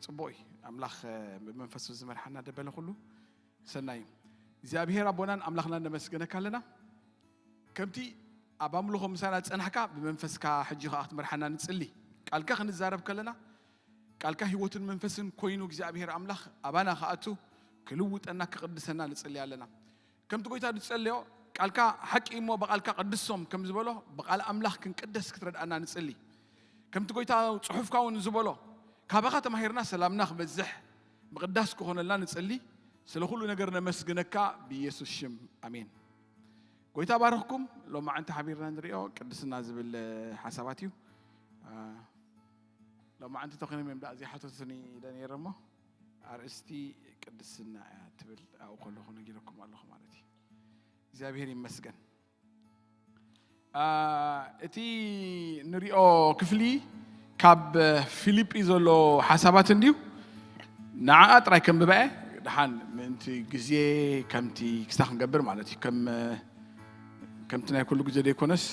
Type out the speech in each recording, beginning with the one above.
ጽቡቕ እዩ። ኣምላኽ ብመንፈሱ ዝመርሓና ደበለ ኩሉ ሰናይ እዩ። እግዚኣብሔር ኣቦናን ኣምላኽናን ነመስግነካ ኣለና። ከምቲ ኣብ ኣምልኾ ምሳና ዝጸናሕካ ብመንፈስካ ሕጂ ከኣ ክትመርሓና ንጽሊ። ቃልካ ክንዛረብ ከለና ቃልካ ህይወትን መንፈስን ኮይኑ እግዚኣብሔር ኣምላኽ ኣባና ክኣቱ ክልውጠና ክቕድሰና ንጽሊ ኣለና። ከምቲ ጎይታ ዝጸለዮ ቃልካ ሓቂ እሞ ብቓልካ ቅድሶም ከም ዝበሎ ብቓል ኣምላኽ ክንቅደስ ክትረድኣና ንጽሊ። ከምቲ ጎይታ ጽሑፍካ እውን ዝበሎ ካባኻ ተማሂርና ሰላምና ክበዝሕ ምቕዳስ ክኾነልና ንጽሊ። ስለ ኩሉ ነገር ነመስግነካ ብኢየሱስ ሽም ኣሜን። ጎይታ ባረኽኩም። ሎማዓንቲ ሓቢርና ንሪኦ ቅድስና ዝብል ሓሳባት እዩ። ሎማዓንቲ ተኾይኖም እዮም ዳኣ ዘይሓተቱኒ ኢለ ነይረ እሞ ኣርእስቲ ቅድስና እያ ትብል ኣብኡ ከለኹ ነጊረኩም ኣለኹ ማለት እዩ። እግዚኣብሔር ይመስገን። እቲ ንሪኦ ክፍሊ ካብ ፊልጲ ዘሎ ሓሳባት እንድዩ። ንዓኣ ጥራይ ከንብባ እየ። ደሓን ምእንቲ ግዜ ከምቲ ክስታ ክንገብር ማለት እዩ። ከም ከምቲ ናይ ኩሉ ግዜ ዘይኮነስ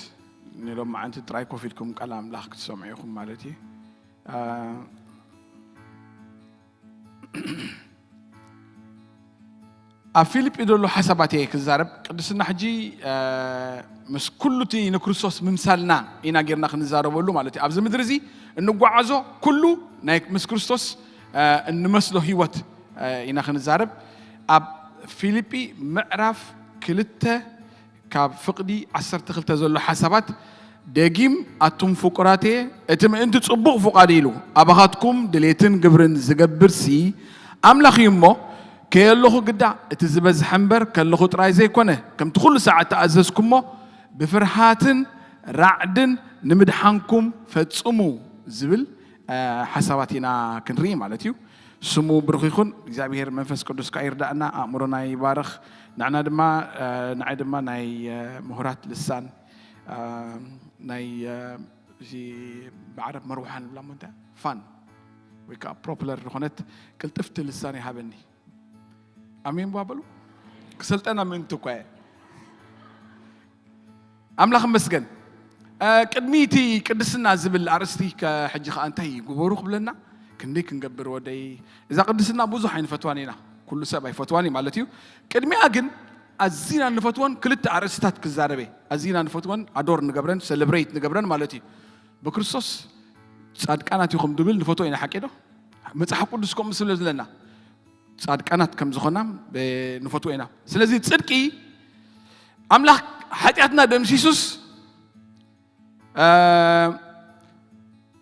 ንሎም መዓንቲ ጥራይ ኮፍ ኢልኩም ቃል ኣምላኽ ክትሰምዑ ኢኹም ማለት እዩ። ኣብ ፊልጲ ዘሎ ሓሳባት እየ ክዛረብ። ቅድስና ሕጂ ምስ ኩሉ እቲ ንክርስቶስ ምምሳልና ኢና ጌርና ክንዛረበሉ ማለት እዩ። ኣብዚ ምድሪ እዚ እንጓዓዞ ኩሉ ናይ ምስ ክርስቶስ እንመስሎ ህይወት ኢና ክንዛረብ። ኣብ ፊልጲ ምዕራፍ ክልተ ካብ ፍቕዲ ዓሰርተ ክልተ ዘሎ ሓሳባት ደጊም ኣቱም ፍቁራትየ እቲ ምእንቲ ጽቡቕ ፍቓዱ ኢሉ ኣባኻትኩም ድሌትን ግብርን ዝገብርሲ ኣምላኽ እዩ እሞ ከየለኹ ግዳ እቲ ዝበዝሐ እምበር ከለኹ ጥራይ ዘይኮነ ከምቲ ኩሉ ሰዓት ተኣዘዝኩሞ ብፍርሃትን ራዕድን ንምድሓንኩም ፈጽሙ ዝብል ሓሳባት ኢና ክንርኢ ማለት እዩ። ስሙ ብሩኽ ይኹን እግዚኣብሔር መንፈስ ቅዱስ ከዓ ይርዳእና ኣእምሮና ይባርኽ። ንዕና ድማ ንዓይ ድማ ናይ ምሁራት ልሳን ናይ እዚ ብዓረብ መርውሓ ንብላ ሞ እንታይ ፋን ወይ ከዓ ፕሮፕለር ዝኾነት ቅልጥፍቲ ልሳን ይሃበኒ። ኣሜን ባበሉ። ክሰልጠና ምእንቲ እኳ እየ። ኣምላኽ መስገን። ቅድሚ እቲ ቅድስና ዝብል ኣርእስቲ ሕጂ ከዓ እንታይ ይግበሩ ክብለና ክንደይ ክንገብር ወደይ። እዛ ቅድስና ብዙሕ ኣይንፈትዋን ኢና፣ ኩሉ ሰብ ኣይፈትዋን እዩ ማለት እዩ። ቅድሚኣ ግን ኣዚና ንፈትወን ክልተ ኣርእስታት ክዛረበ ኣዚና ንፈትወን ኣዶር ንገብረን ሰለብሬት ንገብረን ማለት እዩ። ብክርስቶስ ጻድቃናት ኢኹም ድብል ንፈትዎ ኢና ሓቂ ዶ? መጽሓፍ ቅዱስ ከምኡ ስለ ዝለና ጻድቃናት ከም ዝኾና ንፈትዎ ኢና። ስለዚ ጽድቂ ኣምላኽ ሓጢኣትና ደምሲሱስ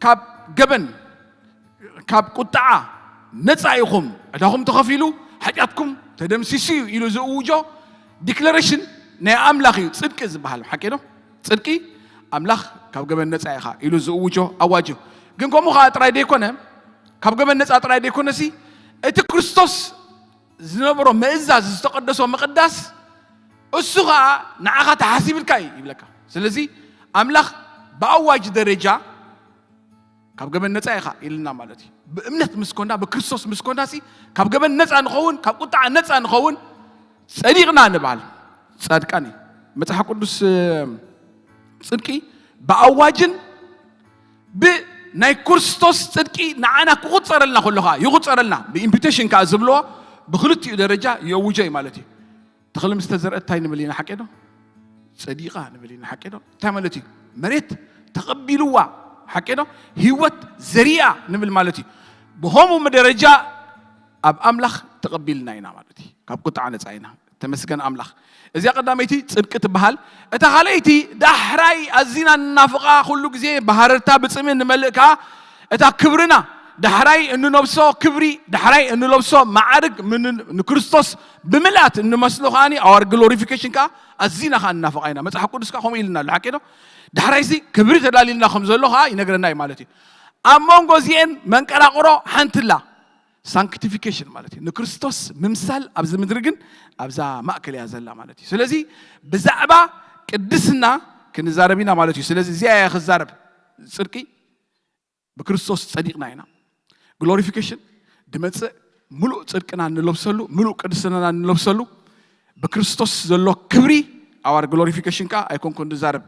ካብ ገበን ካብ ቁጣዓ ነፃ ኢኹም፣ ዕዳኹም ተኸፊሉ ሓጢኣትኩም ተደምሲሱ እዩ ኢሉ ዝእውጆ ዲክለሬሽን ናይ ኣምላኽ እዩ። ጽድቂ ዝበሃል ሓቂ ዶ? ጽድቂ ኣምላኽ ካብ ገበን ነፃ ኢኻ ኢሉ ዝእውጆ ኣዋጅ እዩ። ግን ከምኡ ከዓ ጥራይ ደይኮነ፣ ካብ ገበን ነፃ ጥራይ ደይኮነሲ እቲ ክርስቶስ ዝነበሮ ምእዛዝ ዝተቐደሶ ምቕዳስ እሱ ኸዓ ንዓኻ ተሓሲብልካ እዩ ይብለካ። ስለዚ ኣምላኽ ብኣዋጅ ደረጃ ካብ ገበን ነፃ ኢኻ ኢልና ማለት እዩ። ብእምነት ምስ ኮንና ብክርስቶስ ምስ ኮንና ሲ ካብ ገበን ነፃ ንኸውን ካብ ቁጣዓ ነፃ ንኸውን ጸዲቕና ንበሃል። ጻድቃን እዩ። መጽሓፍ ቅዱስ ጽድቂ ብኣዋጅን ብናይ ክርስቶስ ጽድቂ ንዓና ክቑጸረልና ከሎ ከዓ ይቑጸረልና ብኢምፒቴሽን ከዓ ዝብልዎ ብክልቲኡ ደረጃ የውጆ እዩ ማለት እዩ። ተኽሊ ምስ ተዘርአ እንታይ ንብል ኢና ሓቂ ዶ? ጸዲቓ ንብል ኢና ሓቂ ዶ? እንታይ ማለት እዩ? መሬት ተቐቢልዋ ሓቂ ዶ? ህይወት ዘሪኣ ንብል ማለት እዩ። ብኸምኡ ደረጃ ኣብ ኣምላኽ ተቐቢልና ኢና ማለት እዩ። ካብ ቁጥዓ ነፃ ኢና። ተመስገን ኣምላኽ። እዚኣ ቀዳመይቲ ጽድቂ ትበሃል። እታ ካልኣይቲ ዳሕራይ ኣዚና እናፍቓ ኩሉ ግዜ ብሃረርታ ብጽምኢ ንመልእ ከኣ እታ ክብርና ዳሕራይ እንነብሶ ክብሪ ዳሕራይ እንለብሶ መዓርግ ምን- ንክርስቶስ ብምልኣት እንመስሎ ከኣ ኣዋር ግሎሪፊኬሽን ከኣ ኣዚና ከኣ እናፍቓ ኢና። መጽሓፍ ቅዱስ ከኣ ከምኡ ኢልና ኣሎ ሓቂ ዶ? ዳሕራይሲ ክብሪ ተዳሊልና ከም ዘሎ ከኣ ይነግረና እዩ ማለት እዩ። ኣብ መንጎ እዚኤን መንቀራቕሮ ሓንትላ ሳንክቲፊኬሽን ማለት እዩ። ንክርስቶስ ምምሳል ኣብዚ ምድሪ ግን ኣብዛ ማእከል እያ ዘላ ማለት እዩ። ስለዚ ብዛዕባ ቅድስና ክንዛረብ ኢና ማለት እዩ። ስለዚ እዚኣ እያ ክዛረብ። ጽድቂ ብክርስቶስ ጸዲቕና ኢና። ግሎሪፊኬሽን ድመጽእ ምሉእ ጽድቅና እንለብሰሉ ምሉእ ቅድስናና እንለብሰሉ ብክርስቶስ ዘሎ ክብሪ ኣዋር ግሎሪፊኬሽን ከኣ ኣይኮንኩን ዝዛረብ።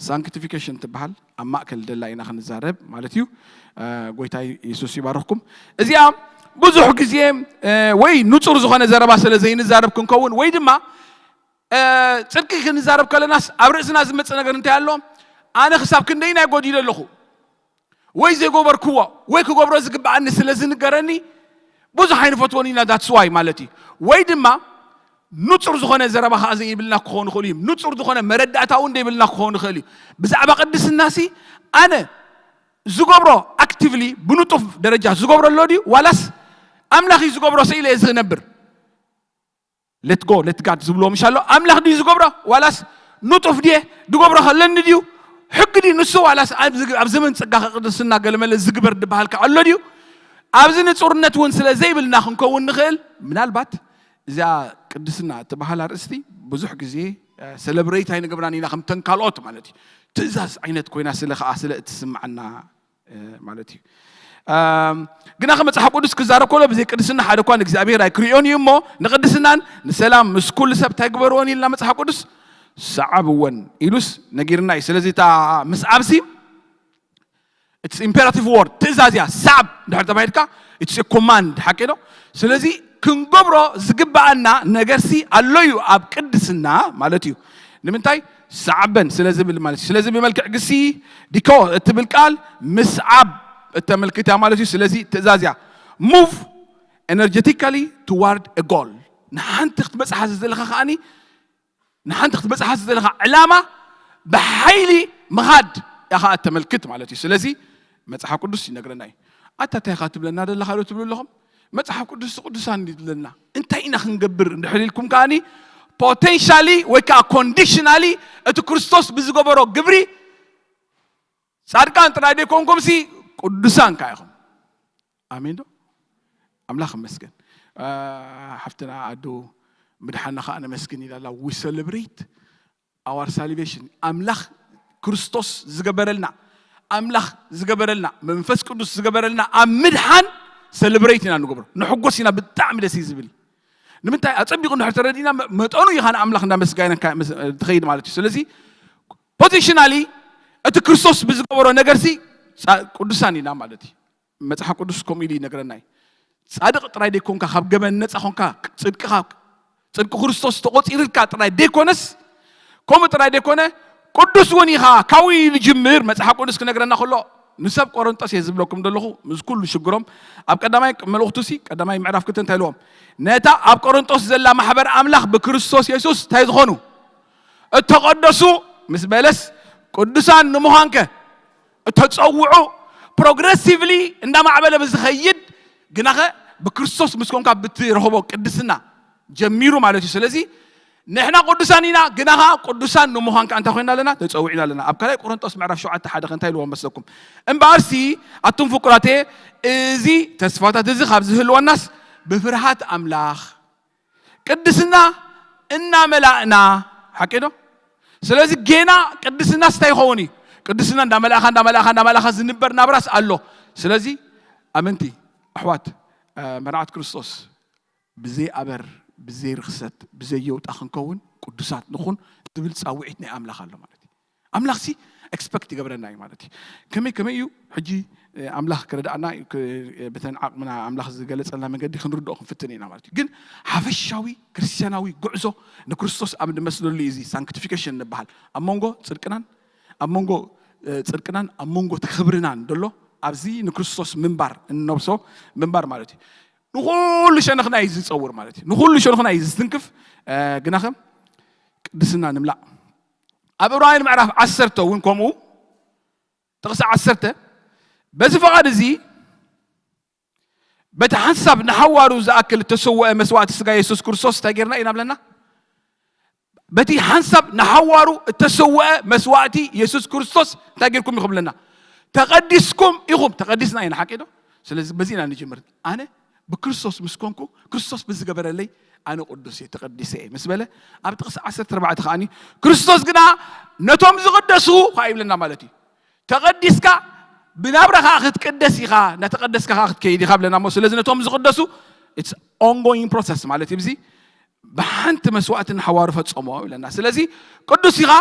ሳንክቲፊኬሽን ትበሃል ኣብ ማእከል ደላ ኢና ክንዛረብ ማለት እዩ። ጎይታ የሱስ ይባርኽኩም። እዚኣ ብዙሕ ግዜ ወይ ንጹር ዝኾነ ዘረባ ስለ ዘይንዛረብ ክንከውን ወይ ድማ ጽድቂ ክንዛረብ ከለናስ ኣብ ርእስና ዝመጽእ ነገር እንታይ ኣሎ? ኣነ ክሳብ ክንደይ ናይ ጎዲለ ኣለኹ ወይ ዘይገበርክዎ ወይ ክገብሮ ዝግብኣኒ ስለ ዝንገረኒ ብዙሕ ኣይንፈትዎን ኢና። ዳትስ ዋይ ማለት እዩ። ወይ ድማ ንጹር ዝኾነ ዘረባ ከዓ ዘይብልና ክኸውን ይኽእል እዩ። ንጹር ዝኾነ መረዳእታ እውን ዘይብልና ክኸውን ይኽእል እዩ። ብዛዕባ ቅድስናሲ ኣነ ዝገብሮ ኣክቲቭሊ ብንጡፍ ደረጃ ዝገብሮ ኣሎ ድዩ ዋላስ ኣምላኽ እዩ ዝገብሮ ስኢለ እየ ዝነብር? ለት ጎ ለት ጋድ ዝብልዎ ምሽ ኣሎ። ኣምላኽ ድዩ ዝገብሮ ዋላስ ንጡፍ ድየ? ዝገብሮ ከለኒ ድዩ? ሕጊ ድዩ ንሱ ዋላስ ኣብ ዘመን ጸጋ ቅድስና ገለመለ ዝግበር ዝበሃል ከ ኣሎ ድዩ? ኣብዚ ንጹርነት እውን ስለ ዘይብልና ክንከውን ንኽእል። ምናልባት እዚኣ ቅድስና እትበሃል ኣርእስቲ ብዙሕ ግዜ ሰለብሬት ኣይንገብራን ኢና ከምተን ካልኦት ማለት እዩ። ትእዛዝ ዓይነት ኮይና ስለ ከዓ ስለ እትስምዓና ማለት እዩ። ግና ከ መፅሓፍ ቅዱስ ክዛረብ ከሎ ብዘይ ቅድስና ሓደ እኳ ንእግዚኣብሔር ኣይክርእዮን እዩ እሞ ንቅድስናን ንሰላም ምስ ኩሉ ሰብ እንታይ ግበርዎን ኢልና መፅሓፍ ቅዱስ ሰዓብወን ኢሉስ ነጊርና እዩ። ስለዚ እታ ምስዓብሲ it's imperative word ትእዛዝ እያ። ሰዓብ እንድሕር ተባሂልካ it's command ሓቂ ዶ? ስለዚ ክንገብሮ ዝግብኣና ነገርሲ ኣሎ እዩ ኣብ ቅድስና ማለት እዩ። ንምንታይ ሰዓበን ስለ ዝብል ማለት እዩ። ስለዚ ብመልክዕ ግሲ ዲኮ እትብል ቃል ምስዓብ እተመልክት እያ ማለት እዩ። ስለዚ ትእዛዝ እያ። Move energetically toward a goal ንሓንቲ ክትበፅሓ ዝደለኻ ከዓኒ ንሓንቲ ክትበፅሓ ዝደለኻ ዕላማ ብሓይሊ ምኻድ እያ ከዓ እተመልክት ማለት እዩ። ስለዚ መፅሓፍ ቅዱስ ይነግረና እዩ። ኣታ እንታይ ኢኻ ትብለና ዘለኻ ዶ ትብሉ ኣለኹም? መፅሓፍ ቅዱስ ቅዱሳን ድዩ ዝብለና? እንታይ ኢና ክንገብር እንድሕር ኢልኩም ከዓኒ ፖቴንሻሊ ወይ ከዓ ኮንዲሽናሊ እቲ ክርስቶስ ብዝገበሮ ግብሪ ጻድቃን ጥራይ ዘይኮንኩም ሲ ቅዱሳን ከዓ ኢኹም። ኣሜን ዶ? ኣምላኽ ይመስገን። ሓፍትና ኣዱ ምድሓና ከዓ ነመስግን ኢላላ። We celebrate our salvation ኣምላኽ ክርስቶስ ዝገበረልና ኣምላኽ ዝገበረልና መንፈስ ቅዱስ ዝገበረልና ኣብ ምድሓን ሰለብሬት ኢና ንገብሮ ንሕጎስ ኢና። ብጣዕሚ ደስ እዩ ዝብል። ንምንታይ ኣጸቢቑ እንድሕር ተረዲእና መጠኑ ኢኻ ንኣምላኽ እንዳመስጋይና ትኸይድ ማለት እዩ። ስለዚ ፖዚሽናሊ እቲ ክርስቶስ ብዝገበሮ ነገርሲ ቅዱሳን ኢና ማለት እዩ። መጽሓፍ ቅዱስ ከምኡ ኢሉ ይነግረና እዩ። ጻድቕ ጥራይ ደይኮንካ ካብ ገበን ነጻ ኮንካ ጽድቅኻ ጽድቂ ክርስቶስ ተቆጺርልካ ጥራይ ደይኮነስ ከምኡ ጥራይ ደይኮነ ቅዱስ እውን ኢኻ። ካብኡ እዩ ዝጅምር መጽሓፍ ቅዱስ ክነግረና ከሎ ንሰብ ቆሮንጦስ እየ ዝብለኩም ዘለኹ ምስ ኩሉ ሽግሮም ኣብ ቀዳማይ መልእኽቱ ሲ ቀዳማይ ምዕራፍ ክልተ እንታይ ኢልዎም ነታ ኣብ ቆሮንጦስ ዘላ ማሕበር ኣምላኽ ብክርስቶስ የሱስ እንታይ ዝኾኑ እተቐደሱ ምስ በለስ ቅዱሳን ንምዃንከ እተፀውዑ ፕሮግረሲቭሊ እንዳማዕበለ ብዝኸይድ ግናኸ ብክርስቶስ ምስ ኮንካ ብትረኽቦ ቅድስና ጀሚሩ ማለት እዩ። ስለዚ ንሕና ቅዱሳን ኢና ግና ከዓ ቅዱሳን ንምዃን ከዓ እንታይ ኮይና ኣለና ተፀዊዕና ኣለና። ኣብ ካልኣይ ቆሮንጦስ ምዕራፍ ሸውዓተ ሓደ ከ እንታይ ኢልዎም መስለኩም? እምበኣርሲ ኣቱም ፍቁራቴ እዚ ተስፋታት እዚ ካብ ዝህልወናስ ብፍርሃት ኣምላኽ ቅድስና እናመላእና ሓቂ ዶ? ስለዚ ጌና ቅድስና ስታይ ይኸውን እዩ። ቅድስና እንዳመላእኻ እንዳመላእኻ እንዳመላእኻ ዝንበር ናብራስ ኣሎ። ስለዚ ኣመንቲ ኣሕዋት መርዓት ክርስቶስ ብዘይ ኣበር ብዘይ ርክሰት ብዘይ የውጣ ክንከውን ቅዱሳት ንኹን ዝብል ፃውዒት ናይ ኣምላኽ ኣሎ ማለት እዩ። ኣምላኽ ሲ ኤክስፐክት ይገብረና እዩ ማለት እዩ። ከመይ ከመይ እዩ ሕጂ ኣምላኽ ክረድኣና በተን ዓቕምና ኣምላኽ ዝገለፀልና መንገዲ ክንርድኦ ክንፍትን ኢና ማለት እዩ። ግን ሓፈሻዊ ክርስትያናዊ ጉዕዞ ንክርስቶስ ኣብ እንመስለሉ እዩ እዚ ሳንክቲፊኬሽን ንበሃል ኣብ መንጎ ፅድቅናን ኣብ መንጎ ፅድቅናን ኣብ መንጎ እቲ ክብርናን ደሎ ኣብዚ ንክርስቶስ ምንባር እንነብሶ ምንባር ማለት እዩ። ንኩሉ ሸነኽና እዩ ዝፀውር ማለት እዩ። ንኩሉ ሸነኽና እዩ ዝትንክፍ። ግናኸ ቅድስና ንምላእ ኣብ ዕብራውያን ምዕራፍ ዓሰርተ እውን ከምኡ ጥቕሲ ዓሰርተ በዚ ፍቓድ እዚ በቲ ሓንሳብ ንሓዋሩ ዝኣክል እተሰወአ መስዋእቲ ስጋ የሱስ ክርስቶስ እንታይ ጌርና ኢና ብለና? በቲ ሓንሳብ ንሓዋሩ እተሰወአ መስዋእቲ የሱስ ክርስቶስ እንታይ ጌርኩም ኢኹም ብለና? ተቐዲስኩም ኢኹም። ተቐዲስና ኢና ሓቂ ዶ? ስለዚ በዚ ኢና ንጅምር። ኣነ ብክርስቶስ ምስ ኮንኩ ክርስቶስ ብዝገበረለይ ኣነ ቅዱስ እየ ተቐዲሰ እየ ምስ በለ ኣብ ጥቕሲ ዓሰርተ ኣርባዕተ ከዓኒ ክርስቶስ ግና ነቶም ዝቕደሱ ከዓ ይብለና ማለት እዩ። ተቐዲስካ ብናብራ ከዓ ክትቅደስ ኢኻ እናተቐደስካ ከዓ ክትከይድ ኢኻ ብለና እሞ ስለዚ ነቶም ዝቕደሱ it's ongoing process ማለት እዩ። ብዚ ብሓንቲ መስዋእቲ ንሓዋሩ ፈጸሞ ይብለና። ስለዚ ቅዱስ ኢኻ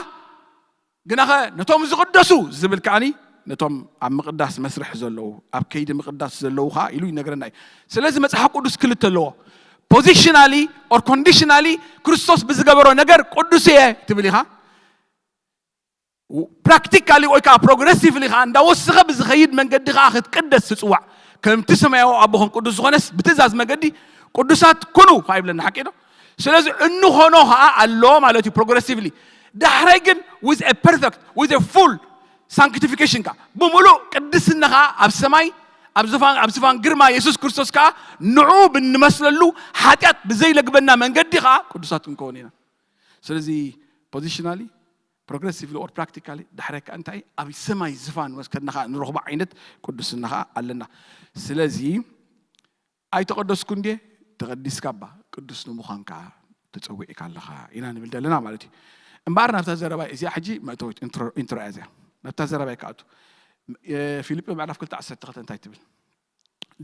ግናኸ ነቶም ዝቕደሱ ዝብል ከዓኒ ነቶም ኣብ ምቕዳስ መስርሕ ዘለዉ፣ ኣብ ከይዲ ምቕዳስ ዘለዉ ኸዓ ኢሉ ይነግረና እዩ። ስለዚ መጽሓፍ ቅዱስ ክልተ ኣለዎ። Positionally or conditionally ክርስቶስ ብዝገበሮ ነገር ቅዱስ እየ ትብል ኢኻ። Practically ወይ ከዓ progressively ከዓ እንዳወስኸ ብዝኸይድ መንገዲ ከዓ ክትቅደስ ትፅዋዕ። ከምቲ ሰማያዊ ኣቦኹም ቅዱስ ዝኾነስ ብትእዛዝ መገዲ ቅዱሳት ኩኑ ከዓ ይብለና፣ ሓቂ ዶ? ስለዚ እንኾኖ ከዓ ኣሎ ማለት እዩ። Progressively ዳሕራይ ግን with a perfect, with a full sanctification ከዓ ብምሉእ ቅድስና ከዓ ኣብ ሰማይ ኣብ ዝፋን ኣብ ዝፋን ግርማ የሱስ ክርስቶስ ከዓ ንዑ ብንመስለሉ ሓጢኣት ብዘይለግበና መንገዲ ከዓ ቅዱሳት ክንከውን ኢና። ስለዚ positionally, progressively or practically ዳሕራይ ከዓ እንታይ ኣብ ሰማይ ዝፋን ወስከድና ከዓ ንረኽቦ ዓይነት ቅዱስና ከዓ ኣለና። ስለዚ ኣይተቐደስኩ እንዴ? ተቐዲስካ እባ ቅዱስ ንምዃን ከዓ ተፀዊዕካ ኣለኻ ኢና ንብል ዘለና ማለት እዩ። እምበኣር ናብታ ዘረባ እዚኣ ሕጂ መእተዊት ኢንትሮ ኢንትሮ እያ እዚኣ። ናብታ ዘረባ ይከኣቱ። ፊልጲ ምዕራፍ ክልተ ዓሰርተ ክልተ እንታይ ትብል?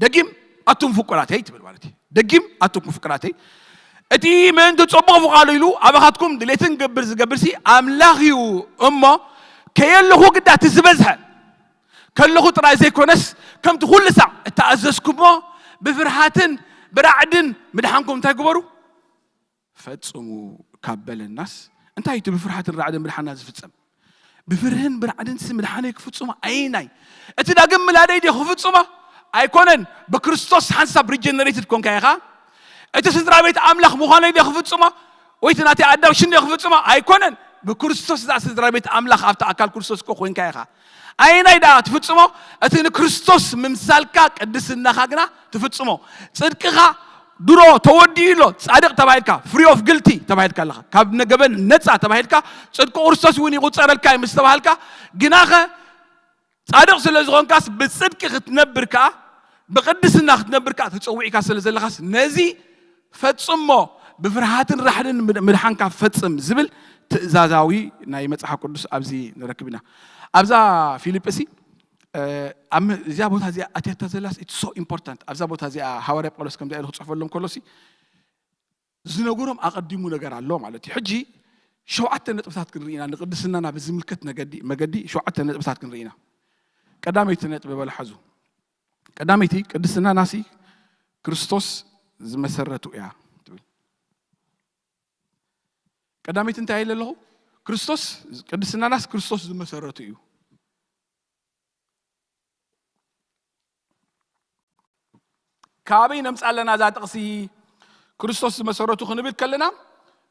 ደጊም ኣቱም ፍቁራተይ ትብል ማለት እዩ። ደጊም ኣቱም ፍቁራተይ፣ እቲ ምእንቲ ጽቡቕ ፍቓዱ ኢሉ ኣባኻትኩም ድሌትን ግብር ዝገብርሲ ኣምላኽ እዩ እሞ፣ ከየለኹ ግዳ እቲ ዝበዝሐ ከለኹ ጥራይ ዘይኮነስ ከምቲ ኩሉ ሳዕ እተኣዘዝኩሞ ብፍርሃትን ብራዕድን ምድሓንኩም እንታይ ግበሩ? ፈጽሙ ካብ በለናስ እንታይ እቲ ብፍርሃትን ራዕድን ምድሓና ዝፍጸም? ብፍርህን ብራዕድንሲ ምድሓነይ ክፍጽሞ ኣይናይ እቲ ዳግም ምላደይ ድየ ክፍጽሞ? ኣይኮነን። ብክርስቶስ ሓንሳብ ሪጀነሬትድ ኮንካ ኢኻ። እቲ ስድራ ቤት ኣምላኽ ምዃነይ ድየ ክፍጽሞ? ወይ እቲ ናተይ ኣዳፕሽን ድየ ክፍጽሞ? ኣይኮነን። ብክርስቶስ እዛ ስድራ ቤት ኣምላኽ ኣብቲ ኣካል ክርስቶስ እኮ ኮንካ ኢኻ። ኣይናይ ደኣ ትፍጽሞ? እቲ ንክርስቶስ ምምሳልካ ቅድስናኻ ግና ትፍጽሞ። ጽድቅኻ ድሮ ተወዲኡ ኣሎ። ጻድቕ ተባሂልካ፣ ፍሪ ኦፍ ግልቲ ተባሂልካ ኣለኻ። ካብ ነገበን ነጻ ተባሂልካ፣ ጽድቂ ክርስቶስ እውን ይቑጸረልካ እዩ ምስ ተባሃልካ፣ ግናኸ ጻድቕ ስለ ዝኾንካስ ብጽድቂ ክትነብር ከኣ ብቅድስና ክትነብር ከኣ ተጸዊዕካ ስለ ዘለኻስ ነዚ ፈጽሞ ብፍርሃትን ራሕድን ምድ- ምድሓንካ ፈጽም ዝብል ትእዛዛዊ ናይ መጽሓፍ ቅዱስ ኣብዚ ንረክብ ኢና። ኣብዛ ፊልጵሲ እ፣ ኣብ ም- እዚኣ ቦታ እዚኣ ኣትያታ ዘላስ it's so important። ኣብዛ ቦታ እዚኣ ሃዋርያ ጳውሎስ ከምዚ ኢሉ ክጽሕፈሎም ከሎሲ ዝነገሮም ኣቐዲሙ ነገር ኣሎ ማለት እዩ። ሕጂ ሸውዓተ ነጥብታት ክንርኢ ኢና፣ ንቅድስናና ብዝምልከት ነገዲ መገዲ ሸውዓተ ነጥብታት ክንርኢ ኢና። ቀዳመይቲ ነጥቢ በሉ ሓዙ። ቀዳመይቲ ቅድስናናሲ ክርስቶስ ዝመሰረቱ እያ ትብል። ቀዳመይቲ እንታይ ኢለ ኣለኹ? ክርስቶስ ቅድስናናስ ክርስቶስ ዝመሰረቱ እዩ። ካበይ ነምፃ ኣለና እዛ ጥቕሲ? ክርስቶስ ዝመሰረቱ ክንብል ከለና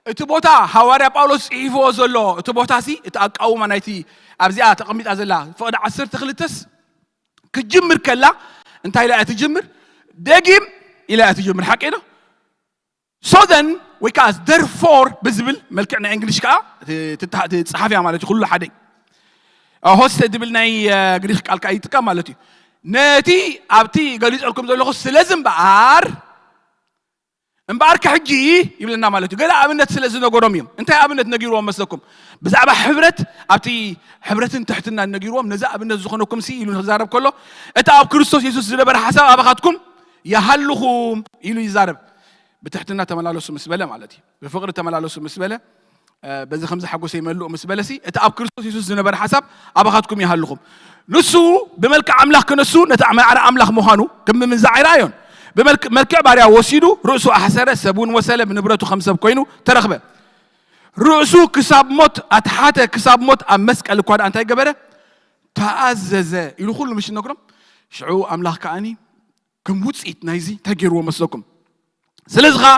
እቲ ቦታ ሃዋርያ ጳውሎስ ፅሒፍዎ ዘሎ እቲ ቦታ ሲ እቲ ኣቃውማ ናይቲ ኣብዚኣ ተቐሚጣ ዘላ ፍቕዲ ዓሰርተ ክልተስ ክጅምር ከላ እንታይ ኢላ እያ ትጅምር? ደጊም ኢላ እያ ትጅምር። ሓቂ ዶ? So then ወይ ከዓ therefore ብዝብል መልክዕ ናይ እንግሊሽ ከዓ እቲ- እቲ- እቲ ጸሓፊያ ማለት እዩ። ኩሉ ሓደ ሆስተ ዝብል ናይ እ፣ ግሪክ ቃል ከዓ ይጥቀም ማለት እዩ። ነቲ ኣብቲ ገሊጸልኩም ዘለኹ ስለዚ እምበኣር እምበኣር ከሕጂ ይብለና ማለት እዩ። ገለ ኣብነት ስለ ዝነገሮም እዮም። እንታይ ኣብነት ነጊርዎም መስለኩም? ብዛዕባ ሕብረት ኣብቲ ሕብረትን ትሕትናን ነጊርዎም ነዚ ኣብነት ዝኾነኩም ሲ ኢሉ ንክዛረብ ከሎ እቲ ኣብ ክርስቶስ የሱስ ዝነበረ ሓሳብ ኣባኻትኩም ይሃልኹም ኢሉ ይዛረብ። ብትሕትና ተመላለሱ ምስ በለ ማለት እዩ። ብፍቕሪ ተመላለሱ ምስ በለ እ፣ በዚ ከምዚ ሓጎሰ ይመልኡ ምስ በለሲ እቲ ኣብ ክርስቶስ የሱስ ዝነበረ ሓሳብ ኣባኻትኩም ይሃልኹም። ንሱ ብመልክዕ ኣምላኽ ክነሱ ነቲ ማዕረ ኣምላኽ ምዃኑ ክምምንዛዕ ኣይረኣዮን። ብመልክዕ ባርያ ወሲዱ ርእሱ ኣሕሰረ፣ ሰብ እውን ወሰለ፣ ብንብረቱ ከም ሰብ ኮይኑ ተረኽበ። ርእሱ ክሳብ ሞት ኣትሓተ፣ ክሳብ ሞት ኣብ መስቀል እኳ ደኣ እንታይ ገበረ? ተኣዘዘ ኢሉ ኩሉ ምሽ ነግሮም። ሽዑ ኣምላኽ ከኣኒ ከም ውፅኢት ናይዚ እንታይ ገይርዎ መስለኩም? ስለዚ ኸዓ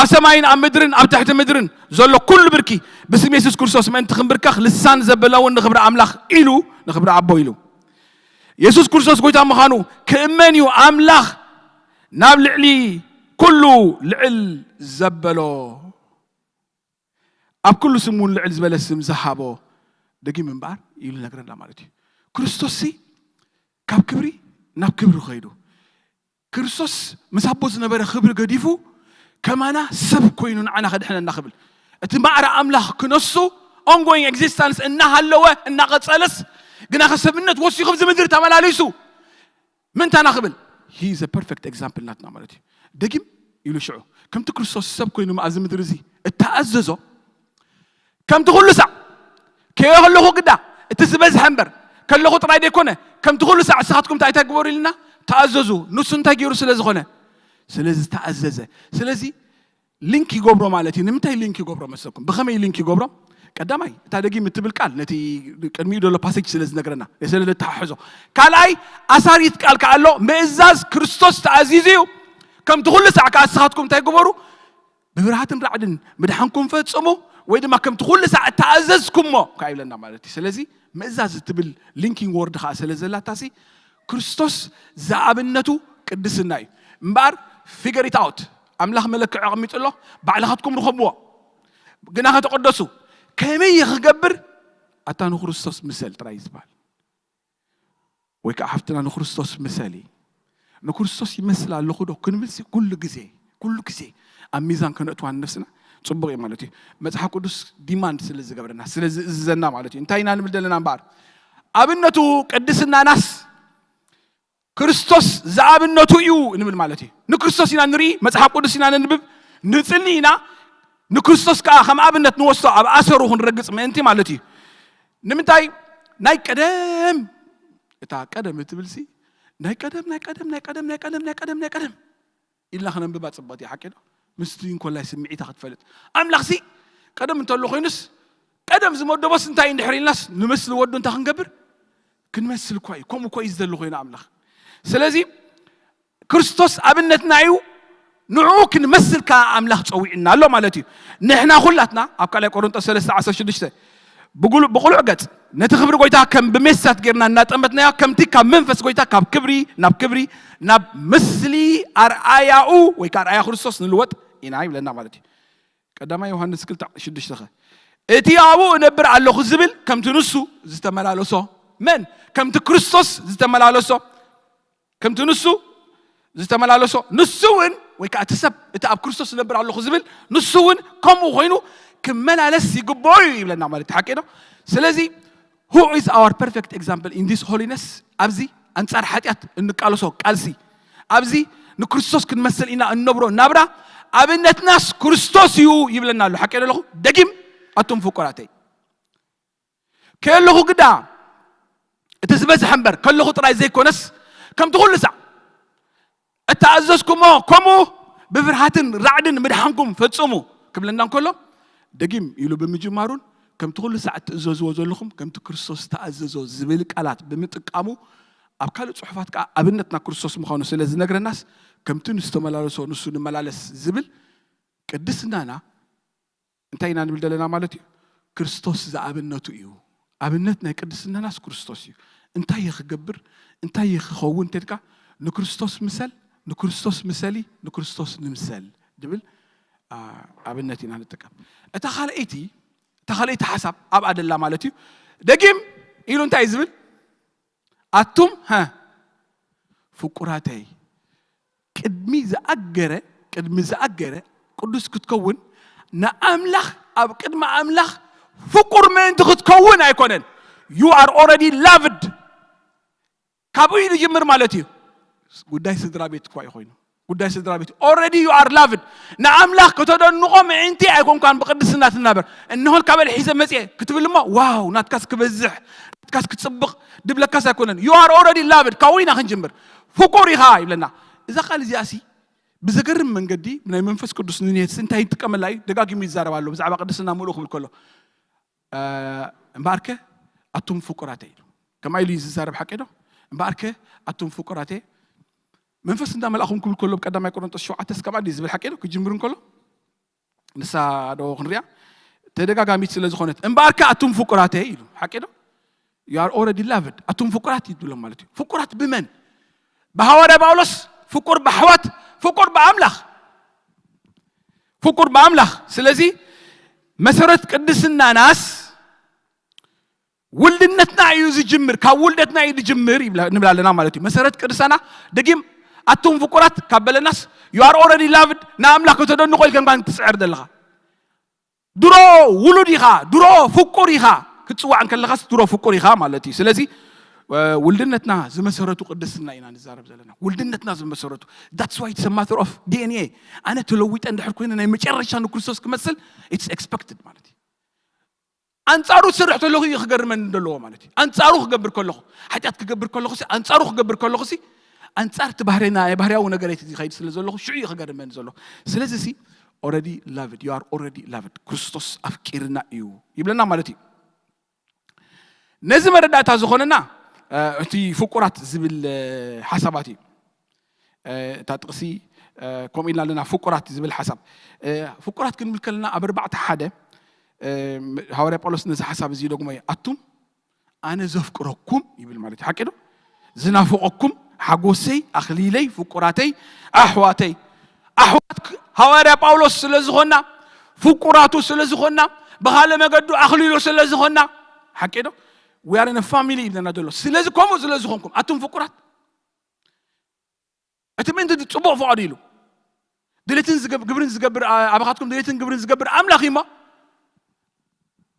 ኣብ ሰማይን ኣብ ምድርን ኣብ ትሕቲ ምድርን ዘሎ ኩሉ ብርኪ ብስም የሱስ ክርስቶስ ምእንቲ ክንብርከኽ ልሳን ዘበለ እውን ንኽብሪ ኣምላኽ ኢሉ ንኽብሪ ኣቦ ኢሉ የሱስ ክርስቶስ ጎይታ ምዃኑ ክእመን እዩ ኣምላኽ ናብ ልዕሊ ኩሉ ልዕል ዘበሎ ኣብ ኩሉ ስም እውን ልዕል ዝበለ ስም ዝሃቦ ደጊም እምበኣር ኢሉ ነግረና ማለት እዩ። ክርስቶስ ሲ ካብ ክብሪ ናብ ክብሪ ከይዱ ክርስቶስ ምስ ኣቦ ዝነበረ ክብሪ ገዲፉ ከማና ሰብ ኮይኑ ንዓና ከድሕነና ክብል እቲ ማዕረ ኣምላኽ ክነሱ ongoing existence እናሃለወ እናቐጸለስ ግና ከሰብነት ወሲኹ ኣብዚ ምድሪ ተመላሊሱ ምንታና ክብል he is a perfect example ናትና ማለት እዩ። ደጊም ኢሉ ሽዑ ከምቲ ክርስቶስ ሰብ ኮይኑ ኣብዚ ምድሪ እዚ እተኣዘዞ ከምቲ ኩሉ ሳዕ ከዮ ከለኹ ግዳ እቲ ዝበዝሐ እምበር ከለኹ ጥራይ ደይኮነ፣ ከምቲ ኩሉ ሳዕ ንስኻትኩም እንታይ እንታይ ግበሩ ኢልና? ተኣዘዙ። ንሱ እንታይ ገይሩ ስለ ዝኾነ? ስለ ዝተኣዘዘ። ስለዚ ሊንክ ይገብሮ ማለት እዩ። ንምንታይ ሊንክ ይገብሮ መሰልኩም? ብኸመይ ሊንክ ይገብሮ? ቀዳማይ እታ ደጊም እትብል ቃል ነቲ ቅድሚኡ ዘሎ ፓሴጅ ስለ ዝነግረና ስለ ዘተሓሕዞ። ካልኣይ ኣሳሪት ቃል ከኣ ኣሎ። ምእዛዝ ክርስቶስ ተኣዚዙ እዩ። ከምቲ ኩሉ ሳዕ ከኣ ንስኻትኩም እንታይ ግበሩ? ብፍርሃትን ራዕድን ምድሓንኩም ፈጽሙ፣ ወይ ድማ ከምቲ ኩሉ ሳዕ እተኣዘዝኩሞ ከኣ ይብለና ማለት እዩ። ስለዚ ምእዛዝ እትብል ሊንኪንግ ወርድ ከኣ ስለ ዘላታሲ ክርስቶስ ዝኣብነቱ ቅድስና እዩ። እምበኣር ፊገር ኢት ኣውት፣ ኣምላኽ መለክዒ ኣቐሚጡ ኣሎ። ባዕልኻትኩም ርኸብዎ። ግና ከተቐደሱ ከመይ እየ ክገብር? ኣታ ንክርስቶስ ምሰል ጥራይ እዩ ዝበሃል። ወይ ከዓ ሓፍትና ንክርስቶስ ምሰሊ። ንክርስቶስ ይመስል ኣለኹ ዶ ክንብል ሲ ኩሉ ግዜ፣ ኩሉ ግዜ ኣብ ሚዛን ከነእትዋ ንነፍስና ጽቡቕ እዩ ማለት እዩ። መጽሓፍ ቅዱስ ዲማንድ ስለ ዝገብረና፣ ስለ ዝእዝዘና ማለት እዩ። እንታይ ኢና ንብል ዘለና እምበኣር? ኣብነቱ ቅድስናናስ ክርስቶስ ዝኣብነቱ እዩ እንብል ማለት እዩ። ንክርስቶስ ኢና ንርኢ፣ መጽሓፍ ቅዱስ ኢና ነንብብ፣ ንጽሊ ኢና፣ ንክርስቶስ ከኣ ከም ኣብነት ንወስዶ ኣብ ኣሰሩ ክንረግጽ ምእንቲ ማለት እዩ። ንምንታይ? ናይ ቀደም፣ እታ ቀደም እትብል ሲ ናይ ቀደም ናይ ቀደም ናይ ቀደም ናይ ቀደም ናይ ቀደም ናይ ቀደም ኢልና ክነንብባ ጽብቕቲ ሓቂ ዶ? ምስቲ እንኮላይ ስምዒታ ክትፈልጥ ኣምላኽ ሲ ቀደም እንተሎ ኮይኑስ ቀደም ዝመደቦስ እንታይ እንድሕር ኢልናስ ንመስሊ ወዱ እንታይ ክንገብር? ክንመስል እኳ እዩ። ከምኡ እኮ እዩ ዝደሊ ኮይኑ ኣምላኽ። ስለዚ ክርስቶስ ኣብነትና እዩ። ንዕኡ ክንመስል ከኣ ኣምላኽ ጸዊዕና ኣሎ ማለት እዩ። ንሕና ኩላትና ኣብ ካልኣይ ቆሮንጦስ ሰለስተ ዓሰርተ ሽዱሽተ ብጉሉ- ብቕሉዕ ገጽ ነቲ ክብሪ ጎይታ ከም ብሜሳት ጌርና እናጠመትናዮ ከምቲ ካብ መንፈስ ጎይታ ካብ ክብሪ ናብ ክብሪ ናብ ምስሊ ኣርኣያኡ ወይ ከዓ ኣርኣያ ክርስቶስ ንልወጥ ኢና ይብለና ማለት እዩ። ቀዳማይ ዮሃንስ ክልተ ሽዱሽተ ኸ እቲ ኣብኡ እነብር ኣለኹ ዝብል ከምቲ ንሱ ዝተመላለሶ መን ከምቲ ክርስቶስ ዝተመላለሶ ከምቲ ንሱ ዝተመላለሶ ንሱ እውን ወይ ከዓ እቲ ሰብ እቲ ኣብ ክርስቶስ ዝነብር ኣለኹ ዝብል ንሱ እውን ከምኡ ኮይኑ ክመላለስ ይግብኦ እዩ ይብለና ማለት ሓቂ ዶ? ስለዚ who is our perfect example in this holiness? ኣብዚ ኣንጻር ሓጢኣት እንቃለሶ ቃልሲ ኣብዚ ንክርስቶስ ክንመስል ኢና እንነብሮ ናብራ ኣብነትናስ ክርስቶስ እዩ ይብለና ኣሎ። ሓቂ ዶ ኣለኹ? ደጊም ኣቱም ፍቁራተይ ከየለኹ ግዳ እቲ ዝበዝሐ እምበር ከለኹ ጥራይ ዘይኮነስ ከምቲ ኩሉ ሳዕ እተኣዘዝኩሞ ከምኡ ብፍርሃትን ራዕድን ምድሓንኩም ፈጽሙ ክብለና እንከሎ ደጊም ኢሉ ብምጅማሩን ከምቲ ኩሉ ሳዕ እትእዘዝዎ ዘለኹም ከምቲ ክርስቶስ ተኣዘዞ ዝብል ቃላት ብምጥቃሙ ኣብ ካልእ ጽሑፋት ከኣ ኣብነትና ክርስቶስ ምዃኑ ስለ ዝነግረናስ ከምቲ ንዝተመላለሶ ንሱ ንመላለስ ዝብል ቅድስናና እንታይ ኢና ንብል ዘለና ማለት እዩ? ክርስቶስ ዝኣብነቱ እዩ። ኣብነት ናይ ቅድስናናስ ክርስቶስ እዩ። እንታይ እየ ክገብር? እንታይ እየ ክኸውን? እንተልካ ንክርስቶስ ምሰል፣ ንክርስቶስ ምሰሊ፣ ንክርስቶስ ንምሰል ድብል አ፣ ኣብነት ኢና ንጥቀም። እታ ካልኣይቲ እታ ካልኣይቲ ሓሳብ ኣብኣ ደላ ማለት እዩ። ደጊም ኢሉ እንታይ እዩ ዝብል? ኣቱም ሀ ፍቁራተይ ቅድሚ ዝኣገረ ቅድሚ ዝኣገረ ቅዱስ ክትከውን ንኣምላኽ ኣብ ቅድሚ ኣምላኽ ፍቁር ምእንቲ ክትከውን ኣይኮነን። You are already loved። ካብኡ እዩ ዝጅምር ማለት እዩ። ጉዳይ ስድራ ቤት እኳ እዩ ኮይኑ ጉዳይ ስድራ ቤት already you are loved። ንኣምላኽ ከተደንቆ ምእንቲ ኣይኮንኳን ብቅድስና ትናበር። እንሆን ካበል ሒዘ መፅየ ክትብል እሞ ዋው ናትካስ ክበዝሕ ናትካስ ክፅብቕ ድብለካስ ኣይኮነን። You are already loved። ካብኡ ኢና ክንጅምር። ፍቁር ኢኻ ይብለና። እዛ ቃል እዚኣ ሲ ብዘገርም መንገዲ ናይ መንፈስ ቅዱስ ንንየት እንታይ ይጥቀመላ እዩ? ደጋጊሙ ይዛረብ ኣሎ ብዛዕባ ቅድስና ምሉእ ክብል ከሎ እምበኣርከ ኣቱም ፍቁራተ ኢሉ ከምኣ ኢሉ እዩ ዝዛረብ ሓቂ ዶ? እምበኣርከ ኣቱም ፍቁራተ መንፈስ እንዳመልኣኹም ክብል ከሎ ቀዳማይ ቆሮንጦስ ሸውዓተ እስከ ባዕዲ ዝብል ሓቂ ዶ ክጅምር እንከሎ ንሳ ዶ ክንሪያ ተደጋጋሚት ስለ ዝኾነት እምበኣርከ ኣቱም ፍቁራተ ኢሉ ሓቂ ዶ? You are already loved ኣቱም ፍቁራት ይብሎም ማለት እዩ። ፍቁራት ብመን? ብሃዋርያ ጳውሎስ ፍቁር ብኣሕዋት ፍቁር ብኣምላኽ ፍቁር ብኣምላኽ። ስለዚ መሰረት ቅድስናናስ ውልድነትና እዩ ዝጅምር ካብ ውልደትና እዩ ዝጅምር ንብል ኣለና ማለት እዩ። መሰረት ቅድሳና ደጊም ኣቱም ፍቁራት ካብ በለናስ you are already loved ንኣምላኽ ከተደንቆ ኢልካ ትስዕር ዘለኻ ድሮ ውሉድ ኢኻ ድሮ ፍቁር ኢኻ ክትፅዋዕ እንከለኻስ ድሮ ፍቁር ኢኻ ማለት እዩ። ስለዚ ውልድነትና ዝመሰረቱ ቅድስና ኢና ንዛረብ ዘለና ውልድነትና ዝመሰረቱ that's why it's a matter of D N A። ኣነ ተለዊጠ እንድሕር ኮይነ ናይ መጨረሻ ንክርስቶስ ክመስል it's expected ማለት እዩ። ኣንጻሩ ዝሰርሕ ተለኹ እዩ ክገርመኒ ዘለዎ ማለት እዩ። ኣንጻሩ ክገብር ከለኹ፣ ሓጢኣት ክገብር ከለኹ ሲ፣ ኣንጻሩ ክገብር ከለኹ ሲ፣ ኣንጻር እቲ ባህርና፣ ናይ ባህርያዊ ነገረይ ዝኸይድ ስለ ዘለኹ ሽዑ እዩ ክገርመኒ ዘሎ። ስለዚ ሲ፣ already loved, you are already loved, ክርስቶስ ኣፍቂርና እዩ ይብለና ማለት እዩ። ነዚ መረዳእታ ዝኾነና እቲ ፍቁራት ዝብል ሓሳባት እዩ። እታ ጥቕሲ ከምኡ ኢልና ኣለና። ፍቁራት ዝብል ሓሳብ፣ ፍቁራት ክንብል ከለና ኣብ ኣርባዕተ ሓደ ሃዋርያ ጳውሎስ ነዚ ሓሳብ እዚ ይደግሞ እዩ። ኣቱም ኣነ ዘፍቅረኩም ይብል ማለት እዩ። ሓቂ ዶ? ዝናፍቐኩም ሓጎሰይ፣ ኣኽሊለይ፣ ፍቁራተይ፣ ኣሕዋተይ፣ ኣሕዋት ሃዋርያ ጳውሎስ ስለ ዝኾና፣ ፍቁራቱ ስለ ዝኾና፣ ብኻልእ መገዱ ኣኽሊሉ ስለ ዝኾና፣ ሓቂ ዶ? We are in a family ይብለና ዘሎ። ስለዚ ከምኡ ስለ ዝኾንኩም ኣቱም ፍቁራት፣ እቲ ምእንቲ ጽቡቕ ፍቓዱ ኢሉ ድሌትን ዝገብ- ግብርን ዝገብር፣ ኣባኻትኩም ድሌትን ግብርን ዝገብር ኣምላኽ እዩ እሞ፣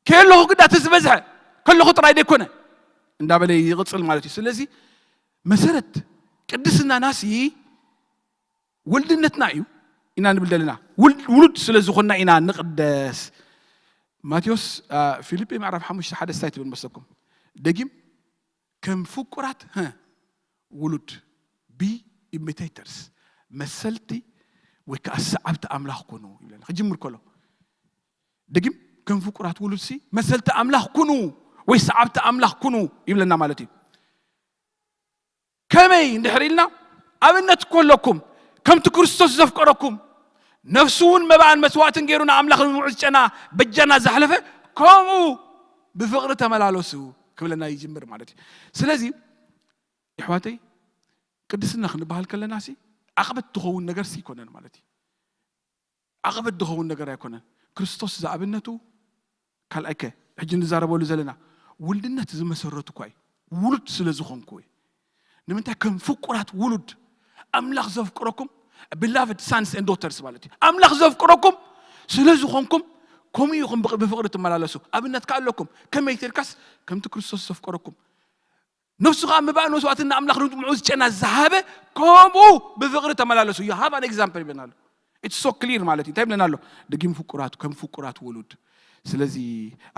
ከየለኹ ግዳ እቲ ዝበዝሐ፣ ከለኹ ጥራይ ደይኮነ እንዳበለ ይቕጽል ማለት እዩ። ስለዚ መሰረት ቅድስናናሲ ውልድነትና እዩ ኢና ንብል ዘለና። ውል- ውሉድ ስለ ዝኾንና ኢና ንቕደስ። ማቴዎስ፣ ፊልጲ ምዕራፍ ሓሙሽተ ሓደ እንታይ ትብል መስለኩም? ደጊም ከም ፍቁራት ውሉድ፣ be imitators፣ መሰልቲ ወይ ከዓ ሰዓብቲ ኣምላኽ ኩኑ ይብለና። ክጅምር ከሎ ደጊም ከም ፍቁራት ውሉድሲ መሰልቲ ኣምላኽ ኩኑ ወይ ሰዓብቲ ኣምላኽ ኩኑ ይብለና ማለት እዩ። ከመይ እንድሕር ኢልና፣ ኣብነት እኮ ኣለኩም፣ ከምቲ ክርስቶስ ዘፍቀረኩም፣ ነፍሱ እውን መባእን መስዋእትን ገይሩ ንኣምላኽ ንምዑዝ ጨና በጃና ዘሕለፈ፣ ከምኡ ብፍቕሪ ተመላለሱ ክብለና ይጅምር ማለት እዩ። ስለዚ የሕዋተይ፣ ቅድስና ክንበሃል ከለና ሲ ዓቕበት ዝኸውን ነገር ሲ ኣይኮነን ማለት እዩ። ዓቐበት ዝኸውን ነገር ኣይኮነን። ክርስቶስ ዝኣብነቱ ካልኣይ ከ ሕጂ ንዛረበሉ ዘለና ውልድነት ዝመሰረቱ እኳ እዩ። ውሉድ ስለ ዝኾንኩ እዩ። ንምንታይ ከም ፍቁራት ውሉድ ኣምላኽ ዘፍቅረኩም፣ beloved sons and daughters ማለት እዩ። ኣምላኽ ዘፍቅረኩም ስለ ዝኾንኩም ከምኡ ኢኹም ብቕ- ብፍቕሪ ትመላለሱ። ኣብነት ከ ኣለኩም። ከመይ ተልካስ ከምቲ ክርስቶስ ዘፍቀረኩም ነፍሱ ከዓ ምባእ መስዋእትን ንኣምላኽ ንምዑዝ ጨና ዝሃበ ከምኡ ብፍቕሪ ተመላለሱ። You have an example ይብለና ኣሎ። It's so clear ማለት እዩ። እንታይ ይብለና ኣሎ? ደጊም ፍቁራት ከም ፍቁራት ውሉድ። ስለዚ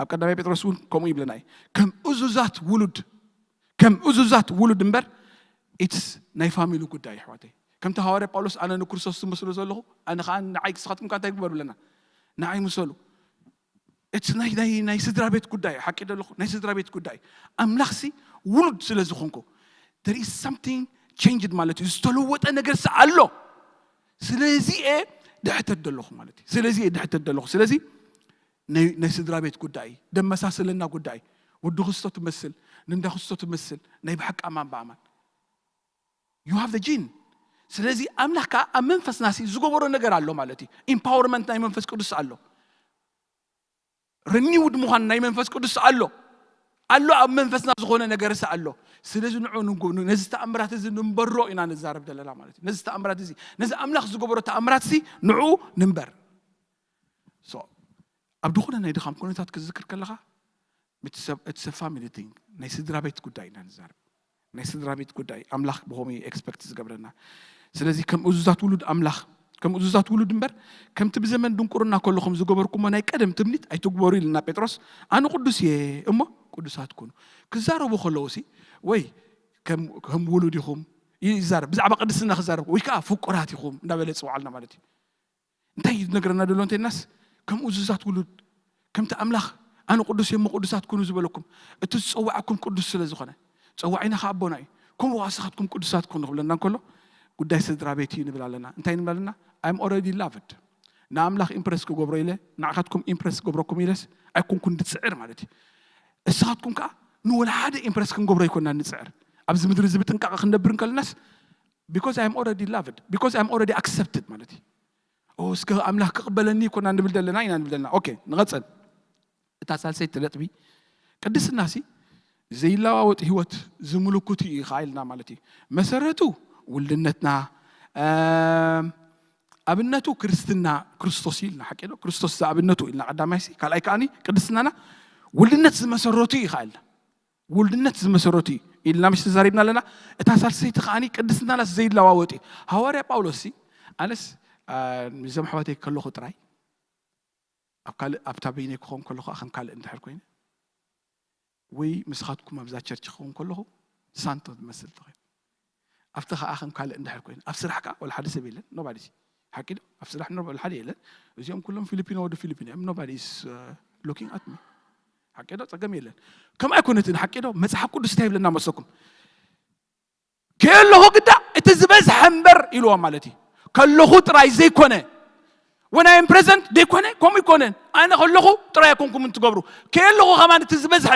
ኣብ ቀዳማይ ጴጥሮስ እውን ከምኡ ይብለና እዩ። ከም እዙዛት ውሉድ፣ ከም እዙዛት ውሉድ እምበር፣ it's ናይ ፋሚሊ ጉዳይ ኣሕዋተይ። ከምቲ ሃዋርያ ጳውሎስ ኣነ ንክርስቶስ ዝመስሎ ዘለኹ፣ ኣነ ከዓ ንዓይ፣ ንስኻትኩም ከዓ እንታይ ግበሩ ብለና? ንዓይ ምሰሉ። It's ናይ ናይ ናይ ስድራ ቤት ጉዳይ፣ ሓቂ ደለኹ ናይ ስድራ ቤት ጉዳይ። ኣምላኽሲ ውሉድ ስለ ዝኾንኩ there is something changed ማለት እዩ። ዝተለወጠ ነገር ሲ ኣሎ። ስለዚ እየ ድሕተት ደለኹ ማለት እዩ። ስለዚ እየ ድሕተት ደለኹ። ስለዚ ናይ ናይ ስድራ ቤት ጉዳይ፣ ደመሳሰለና ጉዳይ፣ ወዲ ክስቶ ትመስል፣ ንንዳ ክስቶ ትመስል፣ ናይ ብሓቂ ኣማን ብኣማን you have the gene። ስለዚ ኣምላኽ ከዓ ኣብ መንፈስና ሲ ዝገበሮ ነገር ኣሎ ማለት እዩ። ኢምፓወርመንት ናይ መንፈስ ቅዱስ ኣሎ። ሪኒውድ ምዃን ናይ መንፈስ ቅዱስ ኣሎ ኣሎ ኣብ መንፈስና ዝኾነ ነገር ሲ ኣሎ። ስለዚ ንዑ ንንጎ ነዚ ተኣምራት እዚ ንንበሮ ኢና ንዛረብ ዘለና ማለት እዩ። ነዚ ተኣምራት እዚ፣ ነዚ ኣምላኽ ዝገበሮ ተኣምራት ሲ ንዑ ንንበር። So ኣብ ዝኾነ ናይ ድኻም ኩነታት ክትዝክር ከለኻ፣ እቲ ሰብ ፋሚሊ ቲንግ ናይ ስድራ ቤት ጉዳይ ኢና ንዛረብ። ናይ ስድራ ቤት ጉዳይ ኣምላኽ ብኸመይ ኤክስፐክት ዝገብረና። ስለዚ ከም እዙዛት ውሉድ ኣምላኽ፣ ከም እዙዛት ውሉድ እምበር፣ ከምቲ ብዘመን ድንቁርና ከለኹም ዝገበርኩሞ ናይ ቀደም ትምኒት ኣይትግበሩ ኢልና ጴጥሮስ። ኣነ ቅዱስ እየ እሞ ቅዱሳት ኩኑ። ክዛረቡ ከለዉ ሲ ወይ ከም ከም ውሉድ ኢኹም ይዛረብ፣ ብዛዕባ ቅድስና ክዛረብ ወይ ከዓ ፍቁራት ኢኹም እንዳበለ ይፅውዓልና ማለት እዩ። እንታይ እዩ ዝነግረና ዘሎ እንተናስ፣ ከም እዙዛት ውሉድ፣ ከምቲ ኣምላኽ ኣነ ቅዱስ እየ እሞ ቅዱሳት ኩኑ ዝበለኩም፣ እቲ ዝፀዋዕኩም ቅዱስ ስለ ዝኾነ፣ ፀዋዒና ከዓ ኣቦና እዩ። ከምኡ ከዓ ንስኻትኩም ቅዱሳት ኩኑ ክብለና እንከሎ፣ ጉዳይ ስድራ ቤት እዩ ንብል ኣለና። እንታይ ንብል ኣለና? I'm already loved። ንኣምላኽ ኢምፕረስ ክገብሮ ኢለ፣ ንዓኻትኩም ኢምፕረስ ክገብረኩም ኢለስ ኣይኮንኩን ዝፅዕር ማለት እዩ። እስኻትኩም ከዓ ንወላ ሓደ ኢምፕረስ ክንገብሮ ኣይኮንና ንፅዕር። ኣብዚ ምድሪ እዚ ብጥንቃቐ ክንነብር እንከለናስ፣ because I'm already loved, because I'm already accepted ማለት እዩ። ኦ፣ እስከ ኣምላኽ ክቕበለኒ ይኮና ንብል ዘለና ኢና ንብል ዘለና። ኦኬ፣ ንቐጽል። እታ ሳልሰይቲ ነጥቢ፣ ቅድስናሲ ዘይለዋወጥ ህይወት ዝምልክቱ እዩ ኸዓ ኢልና ማለት እዩ። መሰረቱ ውልድነትና፣ እም፣ ኣብነቱ ክርስትና ክርስቶስ እዩ ኢልና፣ ሓቂ ዶ? ክርስቶስ ዝኣብነቱ ኢልና ቀዳማይሲ፣ ካልኣይ ከዓኒ ቅድስናና ውልድነት ዝመሰረቱ እዩ ኸዓ ኢልና። ውልድነት ዝመሰረቱ እዩ ኢልና ምሽ ተዛሪብና ኣለና። እታ ሳልሰይቲ ከዓኒ ቅድስናናስ ዘይለዋወጥ እዩ። ሃዋርያ ጳውሎስ ሲ፣ ኣነስ፣ አ፣ ምስዞም ኣሕዋተይ ከለኹ ጥራይ፣ ኣብ ካልእ፣ ኣብታ በይነይ ክኾን ከለኹ፣ ከም ካልእ እንድሕር ኮይነ፣ ወይ ምስኻትኩም ኣብዛ ቸርች ክኸውን ከለኹ ሳንቶ ትመስል ትኽእል ኣብቲ ከኣ ከም ካልእ እንድሕር ኮይኑ ኣብ ስራሕ ከኣ ወላ ሓደ ሰብ የለን ኖባዲ ሓቂ ዶ ኣብ ስራሕ ኖ ወላ ሓደ የለን እዚኦም ኩሎም ፊሊፒኖ ወዲ ፊሊፒኖ እዮም nobody is looking at me ሓቂ ዶ ጸገም የለን ከም ኣይኮነትን ሓቂ ዶ መጽሓፍ ቅዱስ እንታይ ይብለና መሰኩም ከየለኹ ግዳ እቲ ዝበዝሐ እምበር ኢልዎ ማለት እዩ ከለኹ ጥራይ ዘይኮነ when I am present ዘይኮነ ከምኡ ይኮነን ኣነ ከለኹ ጥራይ ኣይኮንኩም እንትገብሩ ከየለኹ ከማን እቲ ዝበዝሐ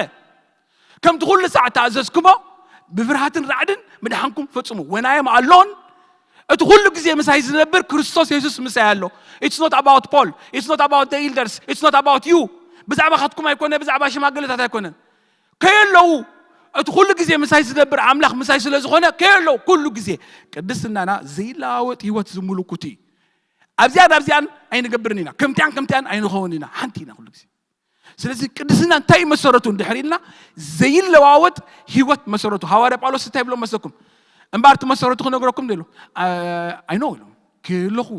ከምቲ ኩሉ ሳዕ ተኣዘዝኩሞ ብፍርሃትን ራዕድን ምድሓንኩም ፈጽሙ when I am alone እቲ ኩሉ ግዜ ምሳይ ዝነብር ክርስቶስ የሱስ ምሳይ ኣሎ it's not about Paul it's not about the elders it's not about you ብዛዕባ ካትኩም ኣይኮነ ብዛዕባ ሽማግለታት ኣይኮነን ከየለዉ እቲ ኩሉ ግዜ ምሳይ ዝነብር ኣምላኽ ምሳይ ስለ ዝኾነ ከየለዉ ኩሉ ግዜ ቅድስናና ዘይለዋወጥ ህይወት ዝምልኩት እዩ ኣብዚኣን ኣብዚኣን ኣይንገብርን ኢና ከምቲኣን ከምቲኣን ኣይንኸውን ኢና ሓንቲ ኢና ኩሉ ግዜ ስለዚ ቅድስና እንታይ መሰረቱ እንድሕር ኢልና ዘይለዋወጥ ህይወት መሰረቱ ሃዋርያ ጳውሎስ እንታይ ብሎ መስለኩም እምበኣር እቲ መሰረቱ ክነግረኩም ደሎ ኣይኖ ኢሎም ክለኹ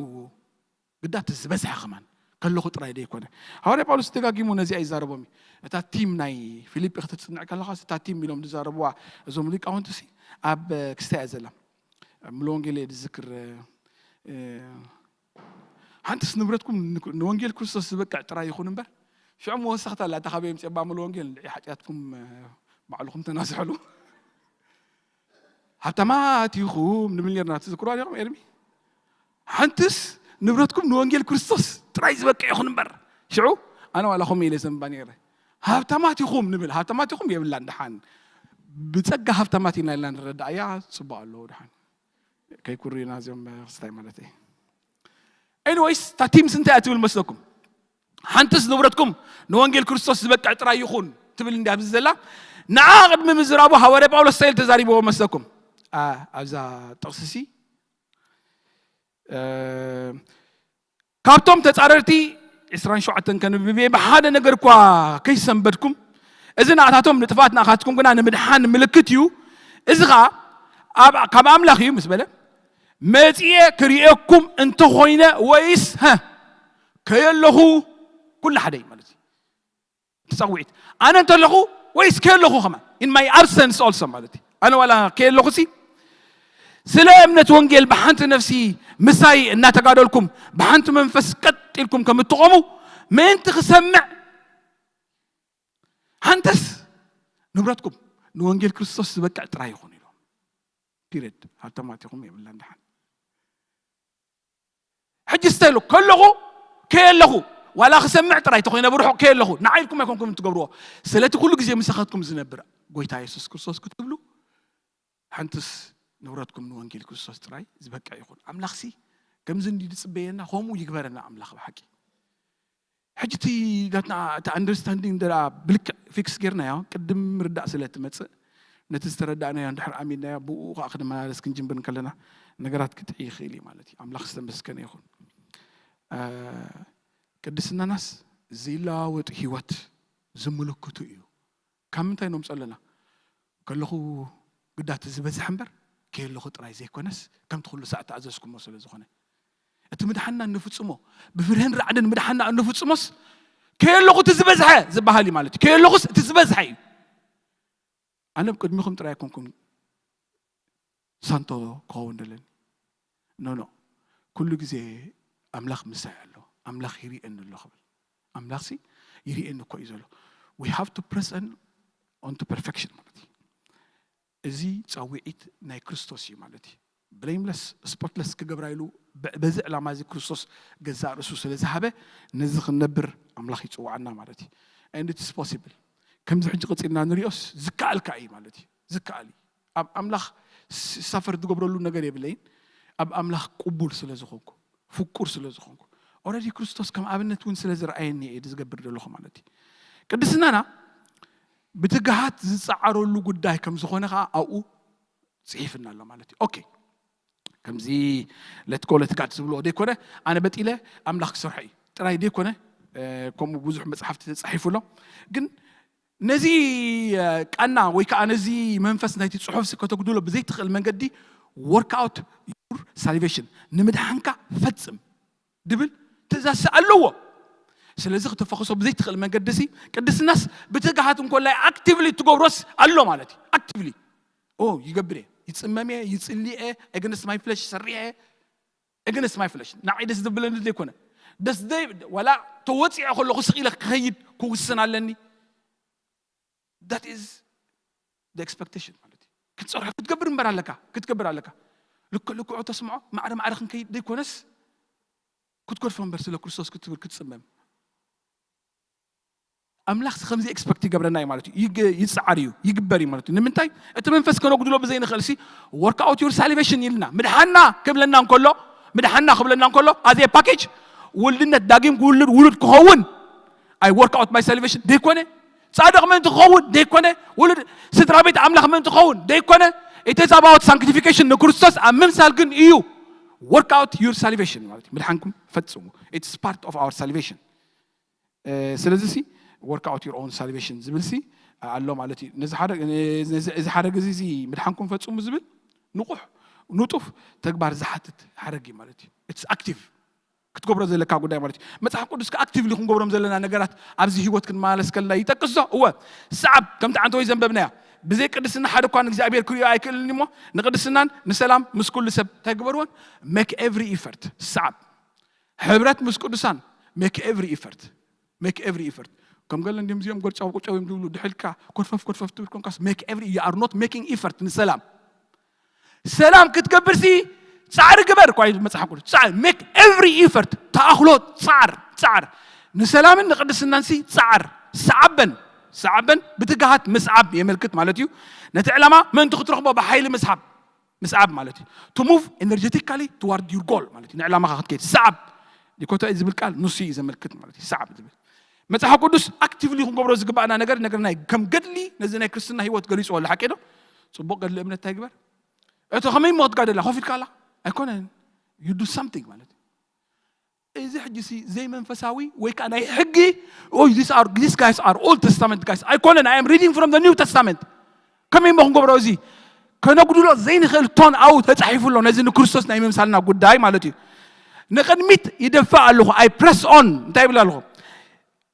ግዳ እቲ ዝበዝሐ ከማን ከለኹ ጥራይ ደይኮነ ሃዋርያ ጳውሎስ ደጋጊሙ ነዚኣ ይዛረቦም እዩ እታ ቲም ናይ ፊልጲ ክትጽንዕ ከለኻ እታ ቲም ኢሎም ዝዛረብዋ እዞም ሊቃውንቲ ሲ ኣብ ክስታይ እያ ዘላ ሙሉ ወንጌል እየ ዝዝክር ሓንትስ ንብረትኩም ንወንጌል ክርስቶስ ዝበቅዕ ጥራይ ይኹን እምበር ሽዑ መወሰኽታ ኣላ እታ ካበይ ምፅባ ሙሉ ወንጌል ንዕ ሓጢኣትኩም ባዕልኹም ተናስሐሉ ሃብታማት ኢኹም ንብል ነርና ትዝክሩ ኣለኹም ኤርሚ ሓንትስ ንብረትኩም ንወንጌል ክርስቶስ ጥራይ ዝበቅዕ ይኹን እምበር ሽዑ ኣነ ዋላ ከምኡ ኢለ ዘንባ ነይረ ሃብታማት ኢኹም ንብል ሃብታማት ኢኹም የብላን ደሓን ብፀጋ ሃብታማት ኢና ኢልና ንረዳእያ ፅቡቅ ኣለዎ ደሓን ከይኩሪና እዚኦም ክስታይ ማለት እዩ anyways ታቲምስ እንታይ እያ ትብል መስለኩም ሓንትስ ንብረትኩም ንወንጌል ክርስቶስ ዝበቅዕ ጥራይ ይኹን ትብል እንዲ ኣብዚ ዘላ ንዓ ቅድሚ ምዝራቡ ሃዋርያ ጳውሎስ እንታይ ኢሉ ተዛሪብዎ መስለኩም ኣብዛ ጥቕስሲ ካብቶም ተጻረርቲ ዕስራን ሸውዓተን ከንብብ እየ ብሓደ ነገር እኳ ከይሰንበድኩም እዚ ንኣታቶም ንጥፋት ንኣኻትኩም ግና ንምድሓን ምልክት እዩ እዚ ኸዓ ካብ ኣምላኽ እዩ ምስ በለ መጺኤ ክርእየኩም እንተኾይነ ወይስ ከየለኹ ኩሉ ሓደ እዩ ማለት እዩ ትጸውዒት ኣነ እንተለኹ ወይስ ከየለኹ ከማን in my absence also ማለት እዩ ኣነ ዋላ ከየለኹ ሲ ስለ እምነት ወንጌል ብሓንቲ ነፍሲ ምሳይ እናተጋደልኩም ብሓንቲ መንፈስ ቀጥ ኢልኩም ከም እትቆሙ ምእንቲ ክሰምዕ ሓንተስ ንብረትኩም ንወንጌል ክርስቶስ ዝበቅዕ ጥራይ ይኹን ኢሎም ፒሪድ ሃብተማት ይኹም የብላን ድሓን ሕጂ ስተሉ ከለኹ ከየለኹ ዋላ ክሰምዕ ጥራይ ተኮይነ ብርሑቕ ከየለኹ ንዓይ ኢልኩም ኣይኮንኩም ትገብርዎ ስለቲ ኩሉ ግዜ ምሳኻትኩም ዝነብር ጎይታ የሱስ ክርስቶስ ክትብሉ ሓንትስ ንብረትኩም ንወንጌል ክርስቶስ ጥራይ ዝበቅዕ ይኹን ኣምላኽሲ ከምዚ እንዲ ዝፅበየና ከምኡ ይግበረና ኣምላኽ ብሓቂ ሕጂ እቲ ናትና እቲ ኣንደርስታንዲንግ እንደ ብልክዕ ፊክስ ጌርናዮ ቅድም ምርዳእ ስለ ትመፅእ ነቲ ዝተረዳእናዮ እንድሕር ኣሚንናዮ ብኡ ከዓ ክንመላለስ ክንጅምብር እንከለና ነገራት ክጥዒ ይኽእል እዩ ማለት እዩ ኣምላኽ ዝተመስገነ ይኹን ቅድስናናስ ዘይለዋወጥ ህይወት ዝምልክቱ እዩ ካብ ምንታይ ነምፅኦ ኣለና ከለኹ ግዳ እቲ ዝበዝሕ እምበር ከየለኹ ጥራይ ዘይኮነስ ከምቲ ኩሉ ሳዕ ተኣዘዝኩሞ ስለ ዝኾነ እቲ ምድሓንና እንፍፅሞ ብፍርህን ራዕድን ምድሓንና እንፍፅሞስ ከየለኹ እቲ ዝበዝሐ ዝበሃል እዩ ማለት እዩ ከየለኹስ እቲ ዝበዝሐ እዩ ኣነ ቅድሚኹም ጥራይ ኣይኮንኩም ሳንቶ ክኸውን ደለኒ ኖ ኖ ኩሉ ግዜ ኣምላኽ ምሳይ ኣሎ ኣምላኽ ይርእየኒ ኣሎ ክብል ኣምላኽሲ ይርእየኒ እኮ እዩ ዘሎ we have to press on to perfection ማለት እዩ እዚ ፃውዒት ናይ ክርስቶስ እዩ ማለት እዩ blameless spotless ክገብራ ኢሉ በዚ ዕላማ እዚ ክርስቶስ ገዛእ ርእሱ ስለ ዝሃበ ነዚ ክንነብር ኣምላኽ ይፅውዓና ማለት እዩ and it's possible ከምዚ ሕጂ ቀፂልና ንሪኦስ ዝከኣል ከዓ እዩ ማለት እዩ ዝከኣል እዩ ኣብ ኣምላኽ ሳፈር ዝገብረሉ ነገር የብለይን ኣብ ኣምላኽ ቅቡል ስለ ዝኾንኩ ፍቁር ስለ ዝኾንኩ already ክርስቶስ ከም ኣብነት እውን ስለ ዝረኣየኒ እየ ዝገብር ዘለኹ ማለት እዩ ቅድስናና ብትግሃት ዝፀዓረሉ ጉዳይ ከም ዝኾነ ከዓ ኣብኡ ፅሒፍና ኣሎ ማለት እዩ okay ከምዚ let go let God ዝብልዎ ዘይኮነ ኣነ በጢለ ኣምላኽ ክሰርሖ እዩ ጥራይ ዘይኮነ ከምኡ ብዙሕ መፅሓፍቲ ተፃሒፉ ኣሎ ግን ነዚ ቃና ወይ ከዓ ነዚ መንፈስ ናይቲ ፅሑፍ ከተጉድሎ ብዘይትኽእል መንገዲ work out your salvation ንምድሓንካ ፈፅም ድብል ትእዛዝ ኣለዎ ስለዚ ክተፈኽሶ ብዘይትኽእል መንገዲ ሲ ቅድስናስ ብትግሃት እንኮላይ ኣክቲቭሊ ትገብሮስ ኣሎ ማለት እዩ። ኣክቲቭሊ ኦ ይገብር እየ፣ ይፅመም እየ፣ ይፅሊ እየ፣ against my flesh ሰሪሐ እየ፣ against my flesh ንዓይ ደስ ዘብለኒ ዘይኮነ ደስ ዘይ ዋላ ተወፂዐ ከለኹ ስቕ ኢለ ክኸይድ ክውስን ኣለኒ። That is the expectation ማለት እዩ። ክትፀርሖ ክትገብር እምበር ኣለካ ክትገብር ኣለካ። ልክዕ ልክዑ ተስምዖ ማዕረ ማዕረ ክንከይድ ዘይኮነስ ክትገድፎ እምበር ስለ ክርስቶስ ክትብል ክትፅመም። ኣምላኽ ከምዚ ኤክስፐክት ይገብረና እዩ ማለት እዩ። ይግ- ይፅዓር እዩ ይግበር እዩ ማለት እዩ። ንምንታይ እቲ መንፈስ ከነጉድሎ ብዘይንኽእል ሲ work out your salvation ኢልና ምድሓና ክብለና እንከሎ ምድሓና ክብለና እንከሎ ኣዘ ፓኬጅ ውልድነት ዳግም ክውልድ ውሉድ ክኸውን I work out my salvation ዘይኮነ ጻድቕ ምእንቲ ክኸውን ዘይኮነ ውሉድ ስድራ ቤት ኣምላኽ ምእንቲ ክኸውን ዘይኮነ it is about sanctification ንክርስቶስ ኣብ ምምሳል ግን እዩ። Work out your salvation ማለት እዩ። ምድሓንኩም ፈጽሙ። It's part of our salvation። ስለዚ ሲ work out your own salvation ዝብል ሲ ኣሎ ማለት እዩ። ነዚ ሓደ ነዚ- እዚ ሓረግ እዚ እዚ ምድሓንኩም ፈጽሙ ዝብል ንቑሕ ንጡፍ ተግባር ዝሓትት ሓረግ እዩ ማለት እዩ። It's active ክትገብሮ ዘለካ ጉዳይ ማለት እዩ። መጽሓፍ ቅዱስ ኣክቲቭሊ ክንገብሮም ዘለና ነገራት ኣብዚ ህይወት ክንመላለስ ከለና ይጠቅስ ዶ? እወ። ሰዓብ ከምቲ ዓንተ ወይ ዘንበብናያ ብዘይ ቅድስና ሓደ እኳ ንእግዚኣብሔር ክርእዮ ኣይክእልን እሞ ንቅድስናን ንሰላም ምስ ኩሉ ሰብ እንታይ ግበርዎን make every effort ሰዓብ ሕብረት ምስ ቅዱሳን make every effort make every effort ከም ገለ እንዲም እዚኦም ጎርጫው ቁጫው እዮም ዝብሉ ድሕልካ ኮርፈፍ ኮርፈፍ ትብል ኮንካስ make every you are not making effort ንሰላም ሰላም ክትገብር ሲ ጻዕሪ ግበር እኳ እዩ መጽሓፍ ቅዱስ ጻዕሪ make every effort ተኣኽሎ ጻዕር ጻዕር ንሰላምን ንቅድስናን ሲ ጻዕር ሰዓበን ሰዓበን ብትግሃት ምስዓብ የመልክት ማለት እዩ። ነቲ ዕላማ ምእንቲ ክትረኽቦ ብሓይሊ ምስሓብ ምስዓብ ማለት እዩ። To move energetically toward your goal ማለት እዩ። ንዕላማኻ ክትከይድ ሰዓብ ዲኮቶ ዝብል ቃል ንሱ እዩ ዘመልክት ማለት እዩ። ሰዓብ ዝብል መጽሓፍ ቅዱስ ኣክቲቭሊ ክንገብሮ ዝግባኣና ነገር ነገር ናይ ከም ገድሊ ነዚ ናይ ክርስትና ህይወት ገሊፅዎ ኣሎ ሓቂ ዶ? ፅቡቅ ገድሊ እምነት እንታይ ግበር እቶ ከመይ ሞ ክትጋደላ ኮፍ ኢልካ ኣላ ኣይኮነን you do something ማለት እዩ። እዚ ሕጂ ሲ ዘይመንፈሳዊ ወይ ከዓ ናይ ሕጊ ኦይ this are this guys are old testament guys ኣይኮነን I am reading from the new testament ከመይ ሞ ክንገብሮ እዚ ከነጉድሎ ዘይንኽእል ቶን ኣው ተፃሒፉ ኣሎ ነዚ ንክርስቶስ ናይ ምምሳልና ጉዳይ ማለት እዩ። ንቅድሚት ይደፍእ ኣለኹ I press on እንታይ ይብል ኣለኹ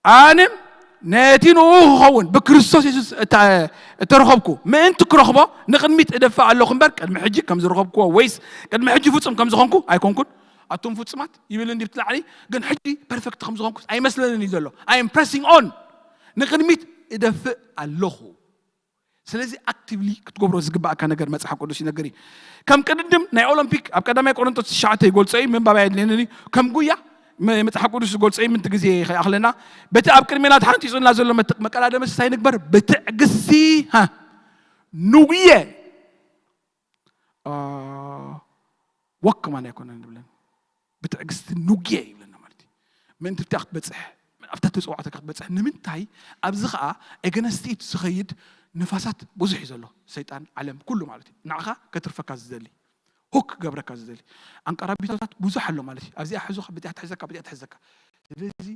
ኣነ ነቲ ንኡ ክኸውን ብክርስቶስ የሱስ እተረኸብኩ ምእንቲ ክረኽቦ ንቅድሚት እደፍእ ኣለኹ እምበር ቅድሚ ሕጂ ከም ዝረኸብክዎ ወይስ ቅድሚ ሕጂ ፍጹም ከም ዝኾንኩ ኣይኮንኩን ኣቱም ፍጹማት ይብል እንዲ ብትላዕሊ ግን ሕጂ ፐርፌክት ከም ዝኾንኩ ኣይመስለንን እዩ ዘሎ I am pressing on ንቅድሚት እደፍእ ኣለኹ ስለዚ ኣክቲቭሊ ክትገብሮ ዝግባእካ ነገር መፅሓፍ ቅዱስ ይነገር እዩ ከም ቅድድም ናይ ኦሎምፒክ ኣብ ቀዳማይ ቆሮንቶስ ትሽዓተ ይገልፆ እዩ ምንባብ ኣየድልየንን እዩ ከም ጉያ መፅሓፍ ቅዱስ ዝገልፆ እዩ ምንቲ ግዜ ከይኣኽለና በቲ ኣብ ቅድሜና ተሓንፂፁና ዘሎ መቀዳደመ ስታይ ንግበር ብትዕግስቲ ንጉየ ወክማን ኣይኮነን ዝብለን ብትዕግስቲ ንጉየ ይብለና ማለት እዩ ምእንቲ ብታ ክትበፅሕ ኣብታ ተፅዋዕታ ክትበፅሕ ንምንታይ ኣብዚ ከዓ ኤገነስቲት ዝኸይድ ንፋሳት ብዙሕ እዩ ዘሎ ሰይጣን ዓለም ኩሉ ማለት እዩ ንዓኻ ከትርፈካ ዝደሊ ሆክ ክገብረካ ዝደሊ ኣንቀራቢቶታት ብዙሕ ኣሎ ማለት እዩ ኣብዚኣ ሕዞካ ብዚኣ ትሕዘካ ብዚኣ ትሕዘካ ስለዚ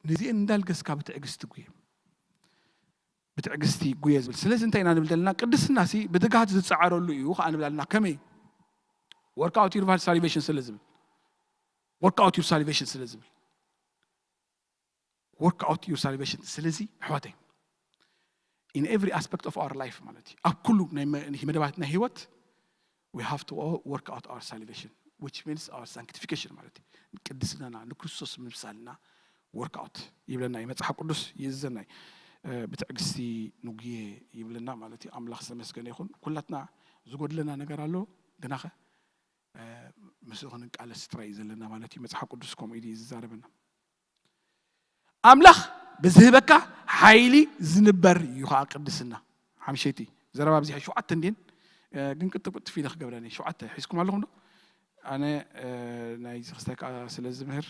ነዚአን እንዳልገስካ ብትዕግስቲ ጉየ ብትዕግስቲ ጉየ ዝብል ስለዚ እንታይ ኢና ንብል ዘለና ቅድስና ሲ ብትግሃት ዝፀዓረሉ እዩ ከዓ ንብል ኣለና ከመይ work out your salvation ስለ ዝብል work out your salvation ስለ ዝብል work out your salvation ስለዚ ኣሕዋተይ in every aspect of our life ማለት እዩ ኣብ ኩሉ ናይ መደባት ናይ ህይወት we have to work out our salvation which means our sanctification ማለት እዩ ቅድስናና ንክርስቶስ ምምሳልና work out ይብለና እዩ መፅሓፍ ቅዱስ ይእዝዘና እዩ ብትዕግስቲ ንጉየ ይብለና ማለት እዩ ኣምላኽ ዝተመስገነ ይኹን ኩላትና ዝጎድለና ነገር ኣሎ ግናኸ ምስኡ ክንቃለስ ጥራይ እዩ ዘለና ማለት እዩ መፅሓፍ ቅዱስ ከምኡ ኢሉ እዩ ዝዛረበና ኣምላኽ ብዝህበካ ሓይሊ ዝንበር እዩ ከዓ ቅድስና ሓምሸይቲ ዘረባ ኣብዚሐ ሸውዓተ እንድን ግን ቅጥቅጥፍ ኢለ ክገብረኒ ሸውዓተ ሒዝኩም ኣለኹም ዶ ኣነ ናይ ዝክስታይ ከዓ ስለ ዝምህር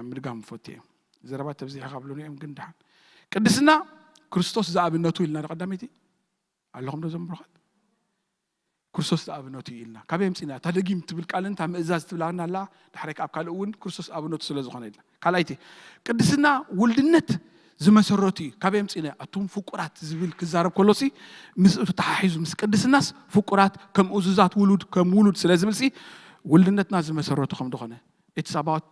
ምድጋም ፈት እየ ዘረባ ተብዚሐ ካብሉ እዮም ግን ድሓን ቅድስና ክርስቶስ ዝኣብነቱ ኢልና ዶ ቀዳመይቲ ኣለኹም ዶ ዘምብሩኻት ክርስቶስ ዝኣብነቱ እዩ ኢልና ካበይ ኣምፂና እታ ደጊም ትብል ቃልን እታ ምእዛዝ ትብላና ኣላ ዳሕራይ ኣብ ካልእ እውን ክርስቶስ ኣብነቱ ስለ ዝኾነ ኢልና ካልኣይቲ ቅድስና ውልድነት ዝመሰረቱ እዩ ካበይ ኣምፂና ኣቱም ፍቁራት ዝብል ክዛረብ ከሎሲ ምስ ተሓሒዙ ምስ ቅድስናስ ፍቁራት ከም እዙዛት ውሉድ ከም ውሉድ ስለ ዝብልሲ ውልድነትና ዝመሰረቱ ከም ዝኾነ it's about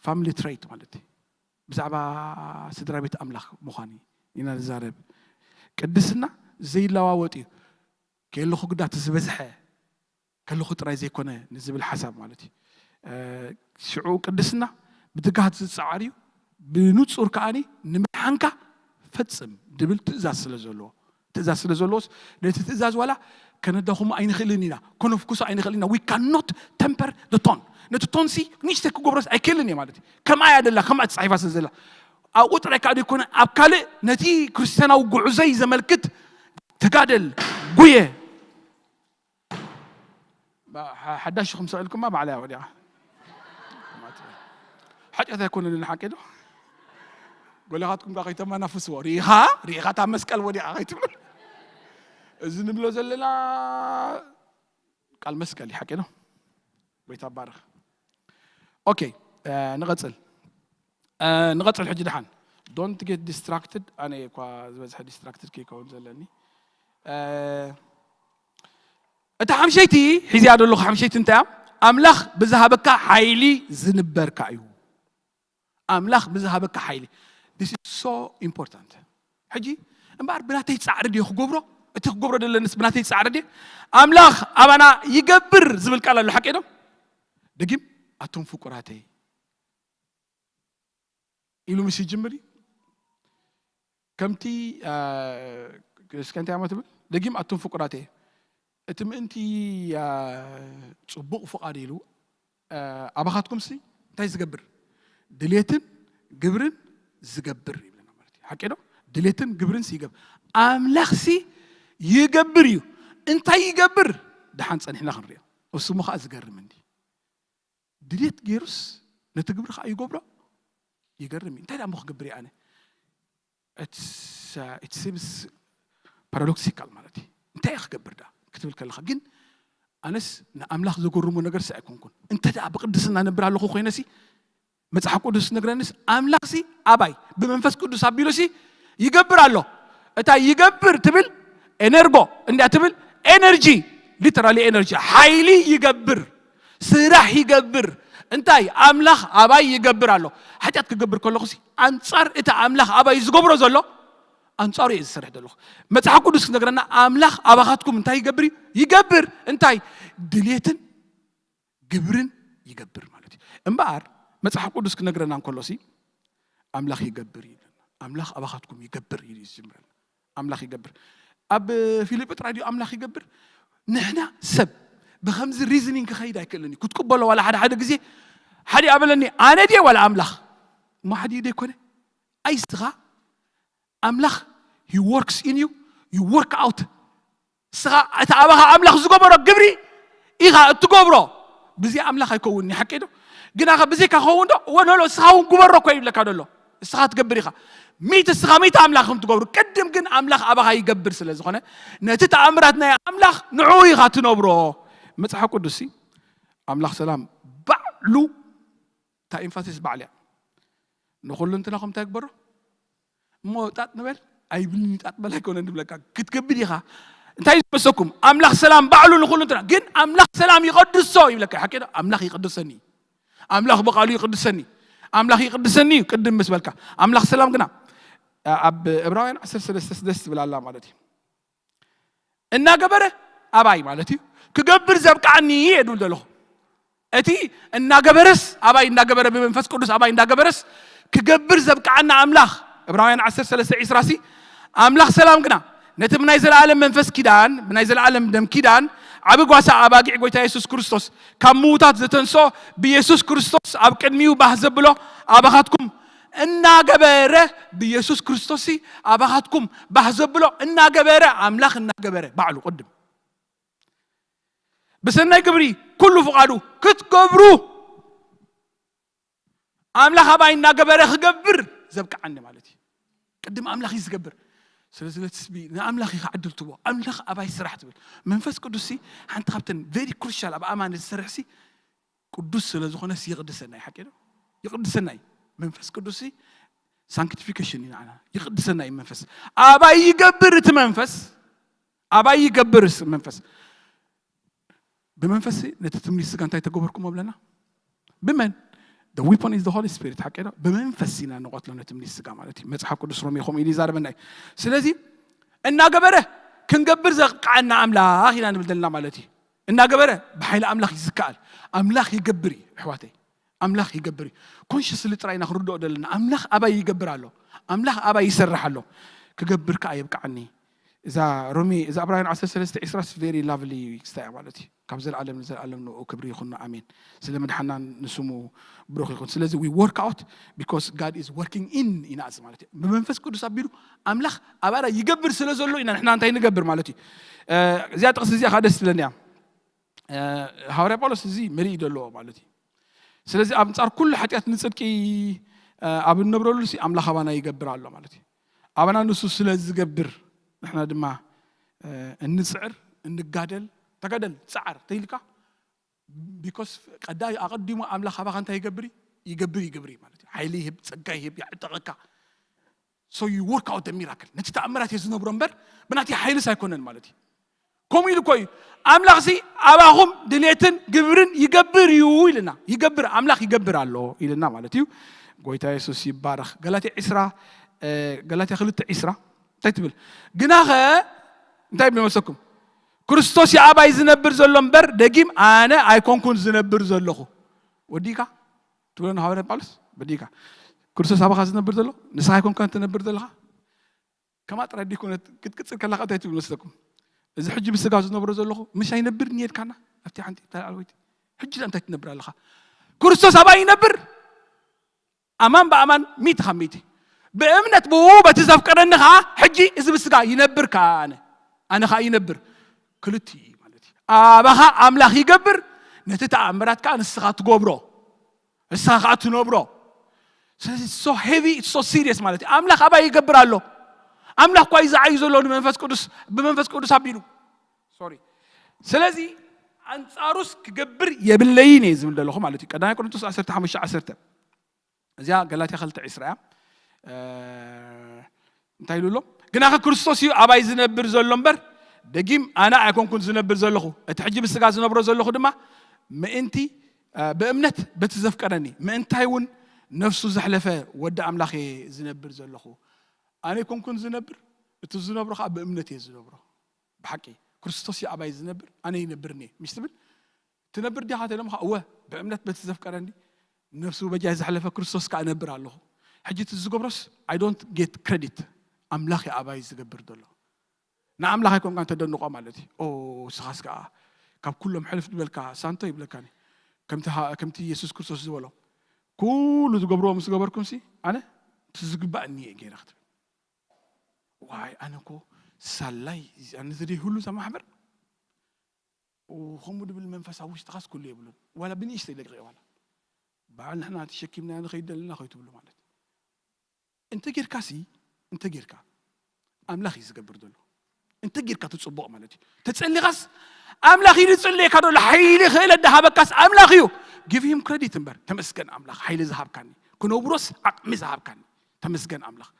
family trait ማለት እዩ ብዛዕባ ስድራ ቤት ኣምላኽ ምዃን ኢና ንዛረብ። ቅድስና ዘይለዋወጥ እዩ። ከየለኹ ግዳት ዝበዝሐ ከለኹ ጥራይ ዘይኮነ ንዝብል ሓሳብ ማለት እዩ። ሽዑ ቅድስና ብትግሃት ዝጸዓር እዩ፣ ብንጹር ከኣኒ ንምድሓንካ ፈጽም ድብል ትእዛዝ ስለ ዘለዎ፣ ትእዛዝ ስለ ዘለዎስ ነቲ ትእዛዝ ዋላ ከነዳኹሞ ኣይንኽእልን ኢና፣ ከነፍኩሶ ኣይንኽእልን ኢና። We cannot temper the tone። ነቲ ቶንሲ ንእሽተይ ክገብሮስ ኣይክእልን እየ ማለት እዩ። ከምኣ እያ ደላ፣ ከምኣ ተጻሒፋ ስለ ዘላ ኣብኡ ጥራይ ከዓ ዘይኮነ ኣብ ካልእ ነቲ ክርስትያናዊ ጉዕዞይ ዘመልክት ተጋደል፣ ጉየ፣ ሓዳሽ ኢኹም ሰቂልኩማ ባዕላ እያ ወዲቓ። ሓጢኣት ኣይኮነን ሓቂ ዶ? ጎለኻትኩም ጋር ከይተመናፍስዎ ርኢኻ ርኢኻ እታ መስቀል ወዲቓ ከይትብል። እዚ ንብሎ ዘለና ቃል መስቀል እዩ ሓቂ ዶ? ጎይታ ባርኽ። ኦኬ፣ ንቐጽል። ንቐጽል ሕጂ ደሓን። Don't get distracted። ኣነ እኳ ዝበዝሐ distracted ከይከውን ዘለኒ። እታ ሓምሸይቲ ሒዝያ ዘለኹ ሓምሸይቲ እንታይ እያ? ኣምላኽ ብዝሃበካ ሓይሊ ዝንበርካ እዩ። ኣምላኽ ብዝሃበካ ሓይሊ። This is so important። ሕጂ እምበኣር ብናተይ ጻዕሪ ድዮ ክገብሮ? እቲ ክገብሮ ዘለንስ ብናተይ ጻዕሪ ድየ? ኣምላኽ ኣባና ይገብር ዝብል ቃል ኣሎ ሓቂ ዶ? ደጊም ኣቶም ፍቁራተይ ኢሉ ምስ ይጅምር እዩ። ከምቲ እስከ እንታይ እሞ ትብል ደጊም ኣቱም ፍቁራት እየ እቲ ምእንቲ ጽቡቕ ፍቓድ ኢሉ ኣባኻትኩም ሲ እንታይ ዝገብር ድሌትን ግብርን ዝገብር ይብለና ማለት እዩ። ሓቂ ዶ? ድሌትን ግብርን ሲ ይገብር ኣምላኽ ሲ ይገብር እዩ። እንታይ ይገብር? ደሓን ጸኒሕና ክንሪኦ። እሱ ሞ ከዓ ዝገርም እንዲ ድሌት ገይሩስ ነቲ ግብሪ ከዓ ይገብሮ። ይገርም እዩ። እንታይ ደኣ እሞ ክገብር እየ ኣነ? It seems paradoxical ማለት እዩ። እንታይ እየ ክገብር ደኣ ክትብል ከለኻ ግን ኣነስ ንኣምላኽ ዘገርሞ ነገር ሲ ኣይኮንኩን። እንተ ደኣ ብቅድስና ነብር ኣለኹ ኮይነ ሲ መጽሓፍ ቅዱስ ነግረንስ ኣምላኽ ሲ ኣባይ ብመንፈስ ቅዱስ ኣቢሉ ሲ ይገብር ኣሎ። እታ ይገብር ትብል ኤነርጎ እንዲያ ትብል ኤነርጂ literally energy ሓይሊ ይገብር ስራሕ ይገብር እንታይ ኣምላኽ ኣባይ ይገብር ኣሎ። ሓጢኣት ክገብር ከለኹ ሲ ኣንጻር እቲ ኣምላኽ ኣባይ ዝገብሮ ዘሎ ኣንጻሩ እየ ዝሰርሕ ዘለኹ። መጽሓፍ ቅዱስ ክነግረና ኣምላኽ ኣባኻትኩም እንታይ ይገብር እዩ? ይገብር እንታይ ድሌትን ግብርን ይገብር ማለት እዩ። እምበኣር መጽሓፍ ቅዱስ ክነግረና እንከሎ ሲ ኣምላኽ ይገብር እዩ ይብለና። ኣምላኽ ኣባኻትኩም ይገብር እዩ ዝጅምረና። ኣምላኽ ይገብር ኣብ ፊልጲ ጥራይ ድዩ ኣምላኽ ይገብር? ንሕና ሰብ ብከምዚ reasoning ክኸይድ ኣይክእልን እዩ። ክትቅበሎ ዋላ ሓደ ሓደ ግዜ ሓደ ኣበለኒ ኣነ ድየ ዋላ ኣምላኽ እሞ ሓደ ደይኮነ ኣይስኻ ኣምላኽ he works in you you work out እስኻ እቲ ኣባኻ ኣምላኽ ዝገበሮ ግብሪ ኢኻ እትገብሮ ብዚ ኣምላኽ ኣይከውን ሓቂ ዶ ግናኸ ብዚካ ከውን ዶ ወለሎ እስኻ እውን ግበሮ እኮ ይብለካ ደሎ እስኻ ትገብር ኢኻ ሚት እስኻ ሚት ኣምላኽ ከም ትገብሩ ቅድም ግን ኣምላኽ ኣባኻ ይገብር ስለ ዝኾነ ነቲ ተኣምራት ናይ ኣምላኽ ንዕኡ ኢኻ ትነብሮ መፅሓፍ ቅዱስ ኣምላኽ ሰላም ባዕሉ እታ emphasis ባዕልያ ንኹሉ እንትናኹም እንታይ ግበሮ እሞ ጣጥ ንበል ኣይብልን ጣጥ በል ኣይኮነ ንብለካ ክትገብር ኢኻ እንታይ ዝመሰኩም ኣምላኽ ሰላም ባዕሉ ንኹሉ እንትና ግን ኣምላኽ ሰላም ይቐድሶ ይብለካ ሓቂ ኣምላኽ ይቕድሰኒ ኣምላኽ ብቃሉ ይቕድሰኒ ኣምላኽ ይቕድሰኒ እዩ ቅድም ምስ በልካ ኣምላኽ ሰላም ግና ኣብ ዕብራውያን ዓሰርተ ሰለስተ ደስ ትብል ኣላ ማለት እዩ እናገበረ ኣባይ ማለት እዩ ክገብር ዘብቃዓኒ እየ ድብል ዘለኹ እቲ እናገበረስ ኣባይ እናገበረ ብመንፈስ ቅዱስ ኣባይ እናገበረስ ክገብር ዘብቃዓና ኣምላኽ ዕብራውያን ዓሰርተ ሰለስተ ዒስራ ሲ ኣምላኽ ሰላም ግና ነቲ ብናይ ዘለኣለም መንፈስ ኪዳን ብናይ ዘለኣለም ደም ኪዳን ዓቢ ጓሳ ኣባጊዕ ጎይታ የሱስ ክርስቶስ ካብ ምዉታት ዘተንስኦ ብየሱስ ክርስቶስ ኣብ ቅድሚኡ ባህ ዘብሎ ኣባኻትኩም እናገበረ ብየሱስ ክርስቶስ ኣባኻትኩም ባህ ዘብሎ እናገበረ ኣምላኽ እናገበረ ባዕሉ ቅድም ብሰናይ ግብሪ ኩሉ ፍቓዱ ክትገብሩ ኣምላኽ ኣባይ እናገበረ ክገብር ዘብቅዓኒ ማለት እዩ ቅድም ኣምላኽ እዩ ዝገብር ስለዚ ነቲ ስቢ ንኣምላኽ ኢኻ ዕድል ትቦ ኣምላኽ ኣባይ ስራሕ ትብል መንፈስ ቅዱስ ሓንቲ ካብተን very crucial ኣብ ኣማን ዝሰርሕ ቅዱስ ስለ ዝኾነስ ይቕድሰና እዩ ሓቂ ዶ ይቕድሰና እዩ መንፈስ ቅዱስ sanctification እዩ ንዓና ይቕድሰና እዩ መንፈስ ኣባይ ይገብር እቲ መንፈስ ኣባይ ይገብር መንፈስ ብመንፈስ ነቲ ትምኒት ስጋ እንታይ ተገበርኩሞ ብለና ብመን The weapon is the Holy Spirit ሓቂ ዶ? ብመንፈስ ኢና ንቐትሎ ነቲ ምኒት ስጋ ማለት እዩ። መጽሓፍ ቅዱስ ሮሜ ከምኡ ኢሉ ይዛረበና እዩ። ስለዚ እናገበረ ክንገብር ዘብቅዓና ኣምላኽ ኢና ንብል ዘለና ማለት እዩ። እናገበረ ብሓይሊ ኣምላኽ እዩ ዝከኣል። ኣምላኽ ይገብር እዩ ኣሕዋተይ። ኣምላኽ ይገብር እዩ። ኮንሽስሊ ጥራይ ኢና ክንርድኦ ዘለና። ኣምላኽ ኣባይ ይገብር ኣሎ። ኣምላኽ ኣባይ ይሰርሕ ኣሎ። ክገብር ከኣ የብቅዓኒ። እዛ ሮሜ እዛ ዕብራውያን ዓሰርተ ሰለስተ ዕስራ ስ ቨሪ ላቭሊ ክስታ እያ ማለት እዩ። ካብ ዘለኣለም ንዘለኣለም ንኡ ክብሪ ይኹን ኣሜን። ስለ ምድሓና ንስሙ ብሩኽ ይኹን። ስለዚ we work out because God is working in in us ማለት እዩ። ብመንፈስ ቅዱስ ኣቢሉ ኣምላኽ ኣባና ይገብር ስለ ዘሎ ኢና ንሕና እንታይ ንገብር ማለት እዩ። እዚኣ ጥቕሲ እዚኣ ከዓ ደስ ትብለኒ እያ። ሃዋርያ ጳውሎስ እዚ መሪኢ ዘለዎ ማለት እዩ። ስለዚ ኣብ ኣንጻር ኩሉ ሓጢኣት ንጽድቂ ኣብ እንነብረሉ ሲ ኣምላኽ ኣባና ይገብር ኣሎ ማለት እዩ። ኣባና ንሱ ስለ ዝገብር ንሕና ድማ እንጽዕር፣ እንጋደል። ተጋደል፣ ጸዓር ተይልካ፣ ቢኮስ ቀዳይ ኣቐዲሙ ኣምላኽ ኣባኻ እንታይ ይገብር እዩ? ይገብር ይገብር እዩ ማለት እዩ። ሓይሊ ይህብ፣ ጸጋ ይህብ፣ ያዕጠቐካ። So you work out the miracle። ነቲ ተኣምራት እየ ዝነብሮ እምበር ብናተይ ሓይልስ ኣይኮነን ማለት እዩ። ከምኡ ኢሉ እኮ እዩ ኣምላኽሲ ኣባኹም ድሌትን ግብርን ይገብር እዩ ኢልና። ይገብር፣ ኣምላኽ ይገብር ኣሎ ኢልና ማለት እዩ። ጎይታ የሱስ ይባረኽ። ገላትያ ዕስራ፣ ገላትያ ክልተ ዕስራ እንታይ ትብል? ግናኸ እንታይ ይብል መሰኩም? ክርስቶስ ይኣባይ ዝነብር ዘሎ እምበር ደጊም ኣነ ኣይኮንኩን ዝነብር ዘለኹ። ወዲእካ ትብሎ ንሃዋርያ ጳውሎስ ወዲእካ። ክርስቶስ ኣባኻ ዝነብር ዘሎ ንስኻ ኣይኮንካን ትነብር ዘለኻ። ከማ ጥራይ ዲኮነት ክትቅጽል ከላኻ እንታይ ትብል መስለኩም? እዚ ሕጂ ብስጋ ዝነብሮ ዘለኹ ምሽ ኣይነብር እየ ኢልካና ኣብቲ ሓንቲ ተላዕለወይቲ። ሕጂ እንታይ ትነብር ኣለኻ? ክርስቶስ ኣባይ ይነብር። ኣማን ብኣማን ሚእቲ ካብ ሚእቲ ብእምነት ብኡ በቲ ዘፍቀረኒ ኸዓ ሕጂ እዚ ብስጋ ይነብር ከኣ ኣነ ኣነ ኸዓ ይነብር። ክልቲ እዩ ማለት እዩ። ኣባኻ ኣምላኽ ይገብር፣ ነቲ ተኣምራት ከኣ ንስኻ ትገብሮ። ንስኻ ከኣ ትነብሮ። ስለዚ so heavy, so serious ማለት እዩ። ኣምላኽ ኣባይ ይገብር ኣሎ። ኣምላኽ እኳ እዩ ዝዓዩ ዘሎ ንመንፈስ ቅዱስ ብመንፈስ ቅዱስ ኣቢሉ። ሶሪ። ስለዚ ኣንጻሩስ ክገብር የብለይን እየ ዝብል ዘለኹ ማለት እዩ። ቀዳማይ ቆሮንቶስ ዓሰርተ ሓሙሽተ ዓሰርተ። እዚኣ ገላትያ ክልተ ዕስራ እያ። እንታይ ኢሉ ኣሎ? ግናኸ ክርስቶስ እዩ ኣባይ ዝነብር ዘሎ እምበር ደጊም ኣነ ኣይኮንኩን ዝነብር ዘለኹ፣ እቲ ሕጂ ብስጋ ዝነብሮ ዘለኹ ድማ ምእንቲ ብእምነት በቲ ዘፍቀረኒ ምእንታይ እውን ነፍሱ ዘሕለፈ ወዲ ኣምላኽ እየ ዝነብር ዘለኹ። ኣነ ኣይኮንኩን ዝነብር፣ እቲ ዝነብሮ ከዓ ብእምነት እየ ዝነብሮ። ብሓቂ ክርስቶስ እዩ ኣባይ ዝነብር፣ ኣነ ይነብር እየ ምሽ ትብል ትነብር ዲኻ ተለምኻ? እወ፣ ብእምነት በቲ ዘፍቀረኒ ነፍሱ በጃይ ዘሕለፈ ክርስቶስ ከኣ እነብር ኣለኹ። ሕጂ እቲ ዝገብሮስ I don't get credit፣ ኣምላኽ እዩ ኣባይ ዝገብር ዘሎ። ንኣምላኽ ኣይኮንካን ተደንቆ ማለት እዩ። ኦ ስኻስ ከኣ ካብ ኩሎም ሕልፍ ዝበልካ ሳንቶ ይብለካኒ። ከምቲ ሃ- ከምቲ የሱስ ክርስቶስ ዝበሎ ኩሉ ዝገብርዎ ምስ ገበርኩም ሲ ኣነ እቲ ዝግባእ እኒየ ገይረ ክትብል ዋይ ኣነ እኮ ሳላይ ኣነ ዘደይ ሁሉ ተማሕበር ከምኡ ድብል መንፈስ ኣብ ውሽጥኻስ ኩሉ የብሉን ዋላ ብንእሽተይ ደቂቕ ዋላ በዓል ንሕና ተሸኪምና ንኸይድ ዘለና ከይትብሉ ማለት እንተ ጌርካ ሲ እንተ ጌርካ ኣምላኽ እዩ ዝገብር ዘሎ እንተ ጌርካ ትፅቡቕ ማለት እዩ ተፀሊኻስ ኣምላኽ እዩ ዝፅልየካ ዘሎ ሓይሊ ክእለት ዝሃበካስ ኣምላኽ እዩ give him credit እምበር ተመስገን ኣምላኽ ሓይሊ ዝሃብካኒ ክነብሮስ ዓቕሚ ዝሃብካኒ ተመስገን ኣምላኽ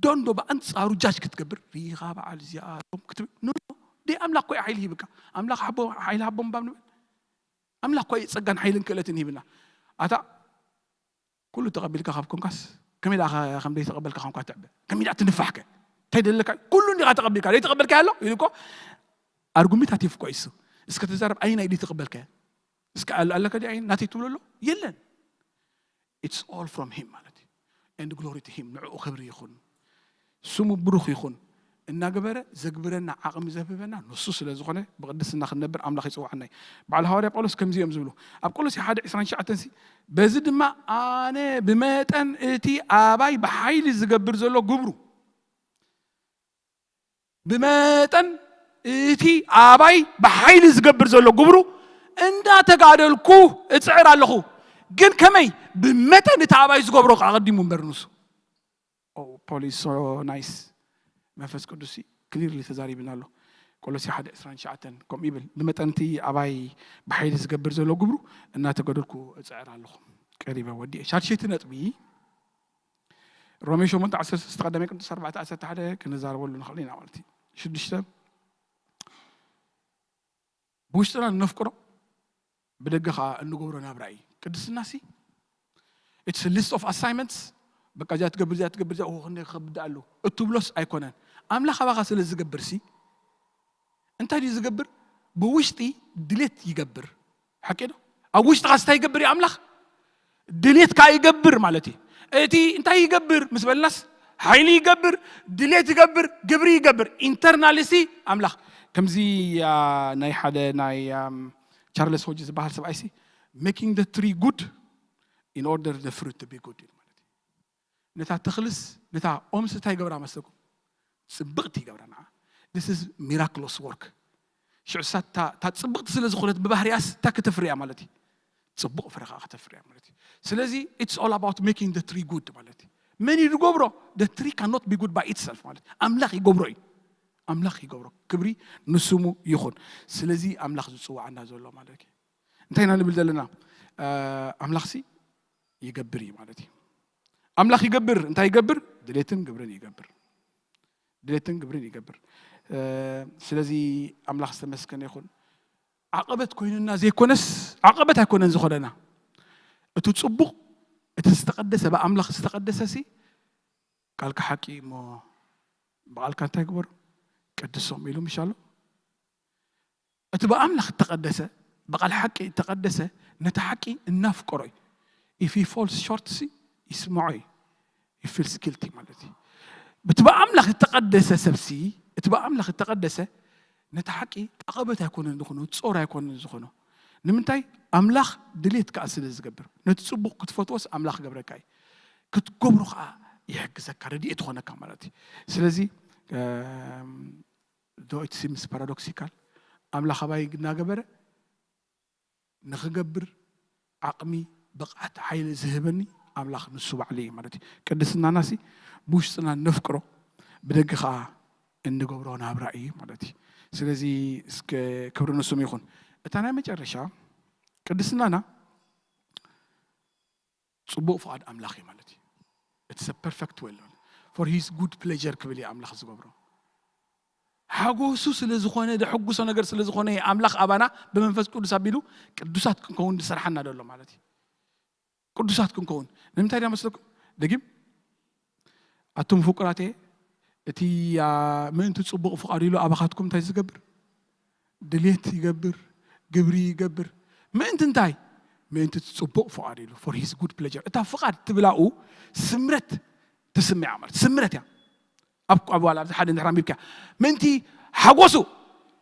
ዶንዶ ብኣንፃሩ ጃጅ ክትገብር ሪኢኻ በዓል እዚኣቶም ክትብል ኖ ደይ ኣምላኽ ኮይ ሓይሊ ሂብካ ኣምላኽ ሓይሊ ሃቦም ባብ ንብል ኣምላኽ ኮይ ፀጋን ሓይልን ክእለትን ሂብና ኣታ ኩሉ ተቐቢልካ ካብ ኮንካስ ከመይ ደኣ ከም ዘይተቐበልካ ኮንካ ትዕበ ከመይ ደኣ ትንፋሕከ እንታይ ደለካ ኩሉ እንዲኻ ተቐቢልካ ዘይተቐበልካ ኣሎ ኢሉ እኮ ኣርጉሚታት ይፍኮ ይሱ እስከ ተዛረብ ኣይናይ ድዩ ተቐበልካ እስከ ኣለካ ድዩ ኣይ ናተይ ትብሎ ኣሎ የለን it's all from him ማለት እዩ and glory to him ንዕኡ ክብሪ ይኹን ስሙ ብሩኽ ይኹን እናገበረ ዘግብረና ዓቕሚ ዘብህበና ንሱ ስለ ዝኾነ ብቕድስና ክንነብር ኣምላኽ ይፅዋዕና እዩ በዓል ሃዋርያ ጳውሎስ ከምዚ እዮም ዝብሉ ኣብ ቆሎሲ ሓደ ዕስራን ትሽዓተን ሲ በዚ ድማ ኣነ ብመጠን እቲ ኣባይ ብሓይሊ ዝገብር ዘሎ ግብሩ ብመጠን እቲ ኣባይ ብሓይሊ ዝገብር ዘሎ ግብሩ እንዳተጋደልኩ እፅዕር ኣለኹ ግን ከመይ ብመጠን እቲ ኣባይ ዝገብሮ ኣቐዲሙ እምበር ንሱ ፖሊስ ናይስ መንፈስ ቅዱስ ክሊርሊ ተዛሪብና ኣሎ ቆሎሲ ሓደ ዕስራን ትሽዓተን ከምኡ ይብል ብመጠን እቲ ኣባይ ብሓይሊ ዝገብር ዘሎ ግብሩ እናተገደልኩ እፅዕር ኣለኹ ቀሪበ ወዲኤ ሻድሸይቲ ነጥቢ ሮሜ ሸሞንተ ዓሰርተ ሰለስተ ቀዳማይ ቅዱስ ኣርባዕተ ዓሰርተ ሓደ ክንዛረበሉ ንኽእል ኢና ማለት እዩ ሽዱሽተ ብውሽጥና እነፍቅሮ ብደገ ከዓ እንገብሮ ናብራ እዩ ቅድስና ሲ It's a list of assignments. በቃ እዚኣ ትገብር እዚኣ ትገብር እዚኣ ኦ ክንደይ ክኸብድ ኣሎ እትብሎስ ኣይኮነን። ኣምላኽ ኣባኻ ስለ ዝገብር ሲ እንታይ ድዩ ዝገብር? ብውሽጢ ድሌት ይገብር። ሓቂ ዶ? ኣብ ውሽጥኻ እንታይ ይገብር እዩ ኣምላኽ? ድሌት ከዓ ይገብር ማለት እዩ። እቲ እንታይ ይገብር ምስ በልናስ ሓይሊ ይገብር፣ ድሌት ይገብር፣ ግብሪ ይገብር። ኢንተርናሊ ሲ ኣምላኽ ከምዚ ናይ ሓደ ናይ ቻርለስ ሆጅ ዝበሃል ሰብኣይ ሲ making the tree good in order the fruit to be good ማለት እዩ። ነታ ተኽልስ ነታ ኦምስ እንታይ ይገብራ መስለኩም? ጽብቕቲ ይገብራ ንዓ። This is miraculous work። ሽዑ ሳታ እታ ጽብቕቲ ስለ ዝኾነት ብባህሪያስ እታ ከተፍርያ ማለት እዩ። ጽቡቕ ፍረ ከዓ ከተፍርያ ማለት እዩ። ስለዚ it's all about making the tree good ማለት እዩ። መን እዩ ዝገብሮ? The tree cannot be good by itself ማለት ኣምላኽ ይገብሮ እዩ። ኣምላኽ ይገብሮ። ክብሪ ንስሙ ይኹን። ስለዚ ኣምላኽ ዝጽዋዓና ዘሎ ማለት እዩ። እንታይ ኢና ንብል ዘለና? ኣምላኽሲ ይገብር እዩ ማለት እዩ። ኣምላኽ ይገብር። እንታይ ይገብር? ድሌትን ግብርን ይገብር። ድሌትን ግብርን ይገብር። ስለዚ ኣምላኽ ዝተመስገነ ይኹን። ዓቐበት ኮይኑና ዘይኮነስ ዓቐበት ኣይኮነን ዝኾነና። እቲ ጽቡቕ እቲ ዝተቐደሰ ብኣምላኽ ዝተቐደሰ ሲ ቃልካ ሓቂ እሞ ብቓልካ እንታይ ግበሩ? ቅድሶም ኢሉ ምሻሎ እቲ ብኣምላኽ እተቐደሰ ብቓል ሓቂ እተቐደሰ ነቲ ሓቂ እናፍቀሮ እዩ። If he falls short ሲ ይስምዖ እዩ። He feels guilty ማለት እዩ። እቲ ብኣምላኽ እተቐደሰ ሰብሲ እቲ ብኣምላኽ እተቐደሰ ነቲ ሓቂ ዓቐበት ኣይኮነን ዝኾኖ ጾር ኣይኮነን ዝኾኖ። ንምንታይ? ኣምላኽ ድሌት ከዓ ስለ ዝገብር ነቲ ጽቡቕ ክትፈትዎስ ኣምላኽ ገብረካ እዩ። ክትገብሮ ከዓ ይሕግዘካ ረድኤት ትኾነካ ማለት እዩ። ስለዚ though it seems paradoxical ኣምላኽ ኣባይ እናገበረ ንኽገብር ዓቕሚ ብቕዓት ሓይሊ ዝህበኒ ኣምላኽ ንሱ ባዕሉ እዩ ማለት እዩ። ቅድስናናሲ ብውሽጥና ነፍቅሮ ብደገ ከዓ እንገብሮ ናብራ እዩ ማለት እዩ። ስለዚ እስከ ክብሪ ንስሙ ይኹን። እታ ናይ መጨረሻ ቅድስናና ፅቡቕ ፍቓድ ኣምላኽ እዩ ማለት እዩ። It's a perfect will for his good pleasure ክብል እዩ ኣምላኽ ዝገብሮ። ሓጎሱ ስለ ዝኾነ ደሐጉሶ ነገር ስለ ዝኾነ እዩ ኣምላኽ ኣባና ብመንፈስ ቅዱስ ኣቢሉ ቅዱሳት ክንከውን ዝሰርሓና ዘሎ ማለት እዩ። ቅዱሳት ክንከውን ንምንታይ ዳ መስለኩም? ደጊም ኣቱም ፍቁራቴ እቲ ምእንቲ ፅቡቕ ፍቓዱ ኢሉ ኣባኻትኩም እንታይ ዝገብር ድሌት ይገብር፣ ግብሪ ይገብር። ምእንቲ እንታይ? ምእንቲ እቲ ፅቡቕ ፍቓድ ኢሉ for his good pleasure። እታ ፍቓድ ትብላኡ ስምረት ትስምያ ማለት ስምረት እያ። ኣብ ኣብ ዋላ ኣብዚ ሓደ እንድሕር ኣንቢብካ ምእንቲ ሓጎሱ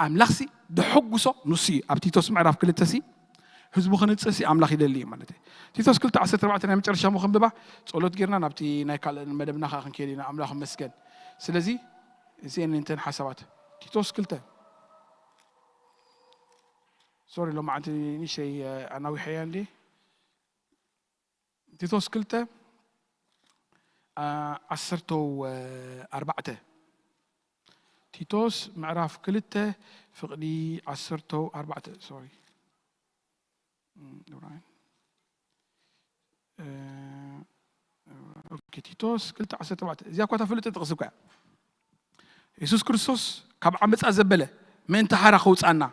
ኣምላኽሲ ደሐጉሶ ንሱ እዩ። ኣብ ቲቶስ ምዕራፍ ክልተ ሲ ህዝቡ ክንጽህ ሲ ኣምላኽ ይደሊ እዩ ማለት እዩ። ቲቶስ ክልተ ዓሰርተ ኣርባዕተ ናይ መጨረሻ ሞ ክንብባ ጸሎት ጌርና ናብቲ ናይ ካልእ መደብና ኸዓ ክንከይድ ኢና። ኣምላኽ ይመስገን። ስለዚ እዚአን እንተን ሓሳባት ቲቶስ ክልተ ሶሪ ሎማዓንቲ ንእሽተይ ኣናዊሐያ እንዲ ቲቶስ ክልተ ዓሰርተው ኣርባዕተ ቲቶስ ምዕራፍ ክልተ ፍቕዲ ዓሰርተው ኣርባዕተ ሶሪ ቲቶስ ክልተ ዓሰርተ ኣርባዕተ እዚኣ እኳ ተፈልጥ ጥቕሲ እኳ የሱስ ክርስቶስ ካብ ዓመፃ ዘበለ ምእንቲ ሓራ ከውፃና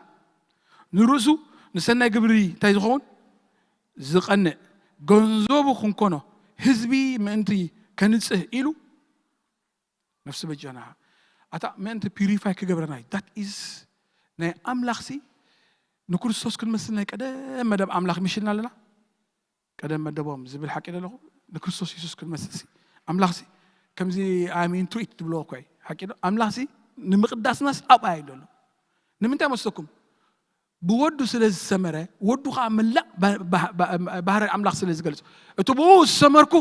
ንርእሱ ንሰናይ ግብሪ እንታይ ዝኸውን ዝቐንእ ገንዘቡ ክንኮኖ ህዝቢ ምእንቲ ከንፅህ ኢሉ ነፍሲ በጃና ኣታ ምእንቲ ፒሪፋይ ክገብረና እዩ። ዳት ኢዝ ናይ ኣምላኽሲ ንክርስቶስ ክንመስል ናይ ቀደም መደብ ኣምላኽ ይምሽልና ኣለና። ቀደም መደቦም ዝብል ሓቂ ደለኹ ንክርስቶስ የሱስ ክንመስል ሲ ኣምላኽሲ ከምዚ ኣሚን ትሪት ትብልዎ እኳ እዩ ሓቂ ዶ ኣምላኽሲ ንምቕዳስናስ ኣብኣ እዩ ደሎ ንምንታይ መስለኩም ብወዱ ስለ ዝሰመረ ወዱ ከዓ መላእ ባህሪ ኣምላኽ ስለ ዝገልፅ እቲ ብኡ ዝሰመርኩ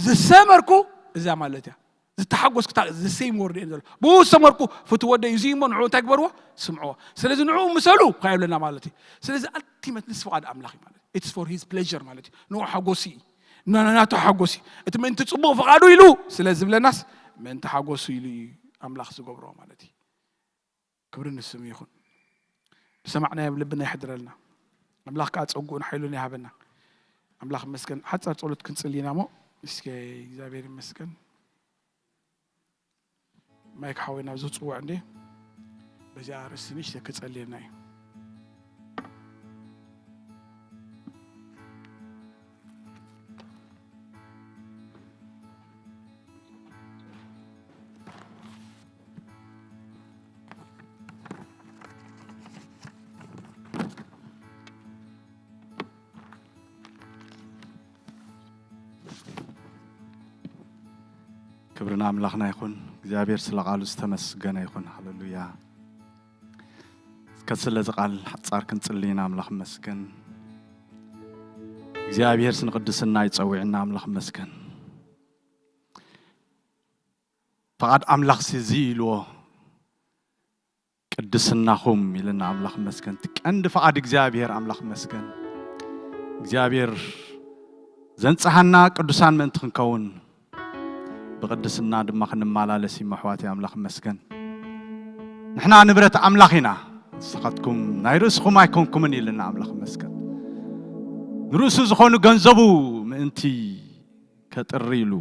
ዝሰመርኩ እዛ ማለት እያ ዝተሓጎስኩ the same word እየ ዘሎ ብኡ ዝሰመርኩ ፍትወደይ እዚ እሞ ንዕኡ እንታይ ግበርዎ ስምዕዎ ስለዚ ንዕኡ ምሰሉ ከ የብለና ማለት እዩ ስለዚ ultimately ፍቓድ ኣምላኽ እዩ ማለት it's for his pleasure ማለት እዩ ንኡ ሓጎሲ እዩ ናቱ ሓጎሲ እዩ እቲ ምእንቲ ፅቡቕ ፍቓዱ ኢሉ ስለ ዝብለናስ ምእንቲ ሓጎሱ ኢሉ እዩ ኣምላኽ ዝገብሮ ማለት እዩ ክብሪ ንስሙ ይኹን ዝሰማዕናዮ ኣብ ልብና ይሕድረልና ኣምላኽ ከዓ ፀጉኡን ሓይሉን ይሃበና ኣምላኽ መስገን ሓፃር ፀሎት ክንፅል ኢና ሞ እስከ እግዚኣብሔር ይመስገን ማይክ ሓወይ ናብ ዝፅውዕ እንዴ በዚኣ ርእሲ ንእሽተ ክፀልየና እዩ ክብሪ ንኣምላኽና ይኹን። እግዚኣብሔር ስለ ቃሉ ዝተመስገነ ይኹን። ሃሌሉያ። እስከ ስለዚ ቃል ሓጻር ክንጽሊ ኢና። ኣምላኽ ይመስገን። እግዚኣብሔር ንቅድስና ይጸውዕና። ኣምላኽ ይመስገን። ፍቓድ ኣምላኽ ሲ እዚ ኢልዎ ቅድስናኹም ኢልና። ኣምላኽ ይመስገን። እቲ ቀንዲ ፍቓድ እግዚኣብሔር። ኣምላኽ ይመስገን። እግዚኣብሔር ዘንጽሃና ቅዱሳን ምእንቲ ክንከውን፣ ብቅድስና ድማ ክንመላለስ እዩ። ኣሕዋተይ፣ ኣምላኽ ይመስገን። ንሕና ንብረት ኣምላኽ ኢና፣ ንስኻትኩም ናይ ርእስኹም ኣይኮንኩምን ኢልና። ኣምላኽ ይመስገን። ንርእሱ ዝኾኑ ገንዘቡ ምእንቲ ከጥሪ ኢሉ፣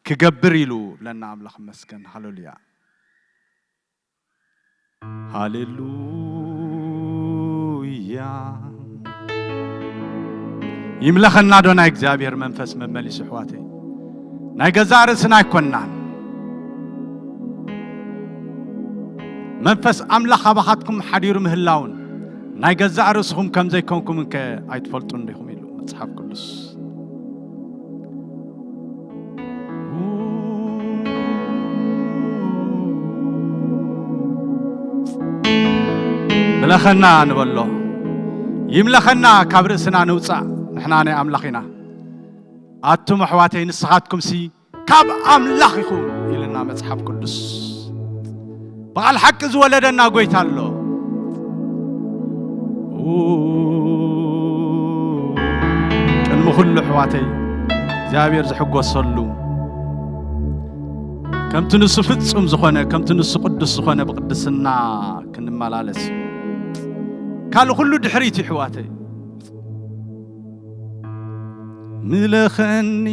ክገብር ኢሉ ብለና። ኣምላኽ ይመስገን። ሃሌሉያ። ሃሌሉያ። ይምለኸና ዶ ናይ እግዚኣብሔር መንፈስ መመሊሱ? ኣሕዋተይ፣ ናይ ገዛእ ርእስና ኣይኮናን። መንፈስ ኣምላኽ ኣባኻትኩም ሓዲሩ ምህላውን ናይ ገዛእ ርእስኹም ከም ዘይኮንኩምን ከ ኣይትፈልጡን ዲኹም ኢሉ መጽሓፍ ቅዱስ። ምለኸና ንበሎ። ይምለኸና፣ ካብ ርእስና ንውጻእ። ንሕና ናይ ኣምላኽ ኢና። ኣቱም ኣሕዋተይ፣ ንስኻትኩምሲ ካብ ኣምላኽ ኢኹም ኢልና መጽሓፍ ቅዱስ። በዓል ሓቂ ዝወለደና ጎይታ ኣሎ። ቅድሚ ኩሉ ኣሕዋተይ፣ እግዚኣብሔር ዝሕጎሰሉ፣ ከምቲ ንሱ ፍጹም ዝኾነ፣ ከምቲ ንሱ ቅዱስ ዝኾነ ብቅድስና ክንመላለስ እዩ። ካልእ ኩሉ ድሕሪት እዩ ኣሕዋተይ። ምለኸኒ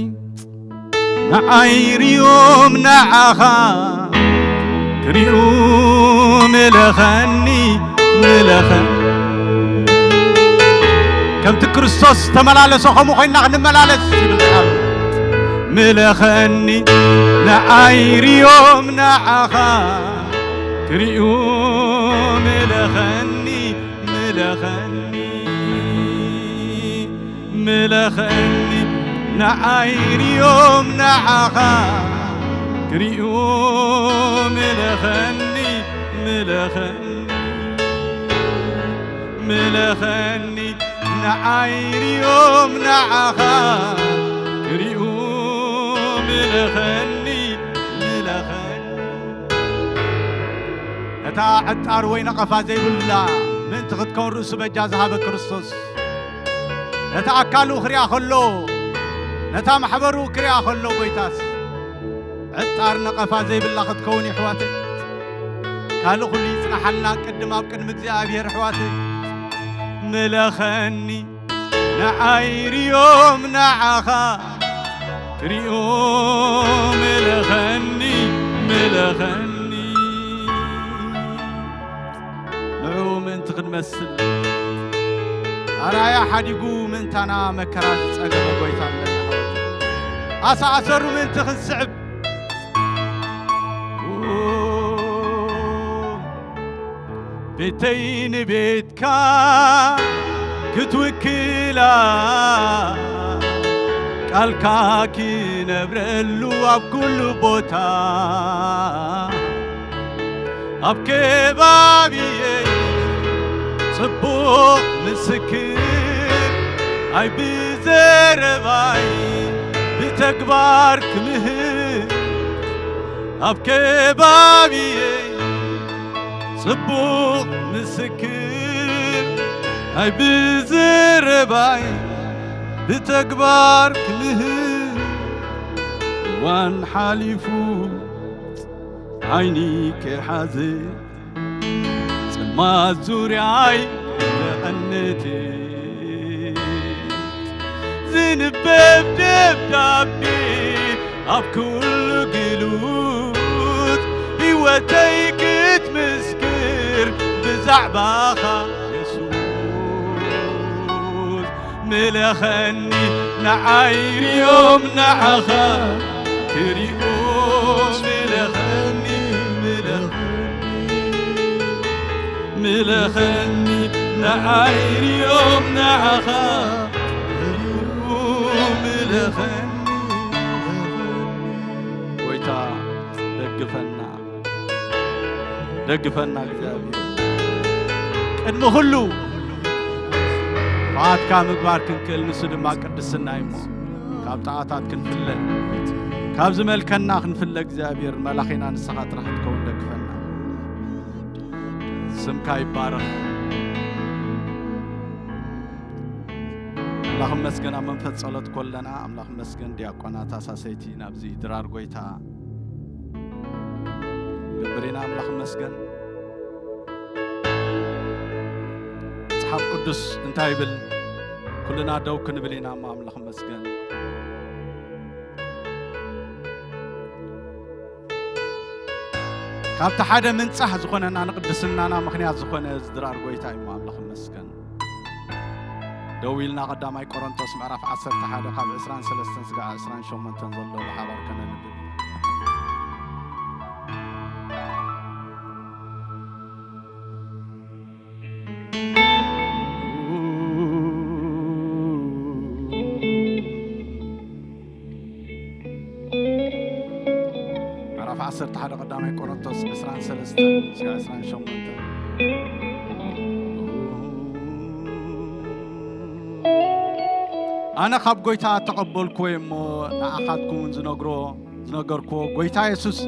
ንዓይ ርዮም ንዓኻ ክሪኡ፣ ምለኸኒ፣ ምለኸኒ። ከምቲ ክርስቶስ ዝተመላለሶ ከምኡ ኮይንና ክንመላለስ ይብል ቃሉ። ምለኸኒ ንዓይ ርዮም ንዓኻ ክሪኡ፣ ምለኸኒ፣ ምለኸኒ፣ ምለኸኒ። ንዓይ ርዮም ንዓኻ ክሪኡ፣ ምለኸኒ፣ ምለኸኒ፣ ምለኸኒ። ንዓይ ርዮም ንዓኻ ክሪኡ፣ ምለኸኒ፣ ምለኸኒ። ነታ ዕጣር ወይ ነቐፋ ዘይብላ ምእንቲ ክትከውን ርእሱ በጃ ዝሃበ ክርስቶስ፣ ነታ ኣካሉ ክሪኣ ከሎ፣ ነታ ማሕበሩ ክሪኣ ከሎ፣ ጎይታስ ዕጣር ነቐፋ ዘይብላ ክትከውን እዩ፣ ኣሕዋተይ። ካልእ ኩሉ ይጽናሓልና፣ ቅድም ኣብ ቅድሚ እግዚኣብሔር፣ ኣሕዋተይ። ምለኸኒ ንዓይ ርዮም ንዓኻ ክሪኡ፣ ምለኸኒ፣ ምለኸኒ። ንዕኡ ምእንቲ ክንመስል፣ ኣርኣያ ሓዲጉ ምእንታና መከራ ዝጸገበ ጎይታ ኣለና። ኣሳእሰሩ ምእንቲ ክንስዕብ፣ ቤተይ ንቤትካ ክትውክላ፣ ቃልካ ክነብረሉ ኣብ ኩሉ ቦታ፣ ኣብ ከባቢየይ ጽቡቕ ምስክር፣ ኣይ ብዘረባይ ብተግባር ክምህር፣ ኣብ ከባቢየይ ጽቡቕ ምስክር፣ ኣይ ብዘረባይ ብተግባር ክምህር። እዋን ሓሊፉ ዓይኒ ከይሓዘ፣ ጸልማት ዙርያይ ተቐነተ። ዝንበብ ደብዳቤ ኣብ ኩሉ ግሉጽ፣ ህይወተይ ክትምስክር ብዛዕባኻ የሱስ። ምለኸኒ ንዓይ ርዮም ንዓኻ ክሪኡ፣ ምለኸኒ፣ ምለኸኒ፣ ምለኸኒ ንዓይ ርዮም ንዓኻ ክሪኡ፣ ምለኸኒ፣ ምለኸኒ። ግፈና፣ ደግፈና እግዚኣብሔር። ቅድሚ ኩሉ ፍቓድካ ምግባር ክንክእል፣ ንሱ ድማ ቅድስና እዩ እሞ፣ ካብ ጣዖታት ክንፍለ፣ ካብ ዝመልከና ክንፍለ እግዚኣብሔር መላኺና ንስኻ ጥራሕ ክትከውን ደግፈና። ስምካ ይባረኽ። ኣምላኽ መስገን ኣብ መንፈስ ጸሎት ኮለና፣ ኣምላኽ መስገን ዲያቆናት ኣሳሰይቲ ናብዚ ድራር ጎይታ ግብር ኢና። ኣምላኽ መስገን መጽሓፍ ቅዱስ እንታይ ይብል? ኩልና ደው ክንብል ኢና እሞ ኣምላኽ መስገን። ካብቲ ሓደ ምንጻህ ዝኾነና ንቅድስናና ምኽንያት ዝኾነ ዝድራር ጎይታ እዩ እሞ ኣምላኽ መስገን። ደው ኢልና ቀዳማይ ቆሮንቶስ ምዕራፍ ዓሰርተ ሓደ ካብ ዕስራን ሰለስተን ስጋዕ ዕስራን ሸሞንተን ዘሎ ብሓባር ከነንብብ። ምዕራፍ ዓሰርተ ሓደ ቀዳማይ ቆሮንቶስ ዕስራን ሰለስተን ስጋዕ ዕስራን ሸሞንተን። ኣነ ካብ ጎይታ እተቐበልኩዎ እሞ ንኣኻትኩም እውን ዝነግሮ ዝነገርኩዎ፣ ጎይታ የሱስ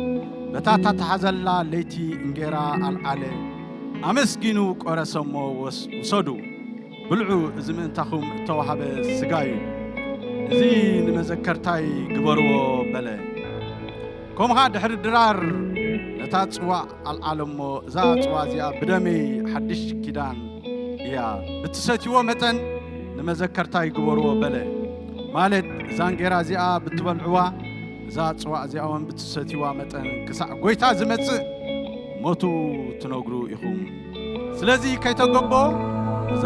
በታ እተታሕዘላ ለይቲ እንጌራ ኣልዓለ፣ ኣመስጊኑ ቆረሰ እሞ፣ ወስ-፣ ውሰዱ፣ ብልዑ፣ እዚ ምእንታኹም እተዋህበ ስጋይ እዩ፣ እዚ ንመዘከርታይ ግበርዎ በለ። ከምኡ ኸዓ ድሕሪ ድራር ነታ ጽዋእ ኣልዓለ እሞ፣ እዛ ጽዋእ እዚኣ ብደመይ ሓድሽ ኪዳን እያ፣ ብትሰትይዎ መጠን ንመዘከርታይ ግበርዎ በለ። ማለት እዛ እንጌራ እዚኣ ብትበልዕዋ፣ እዛ ጽዋእ እዚኣ እውን ብትሰትይዋ መጠን ክሳዕ ጎይታ ዝመጽእ ሞቱ ትነግሩ ኢኹም። ስለዚ ከይተገቦ እዛ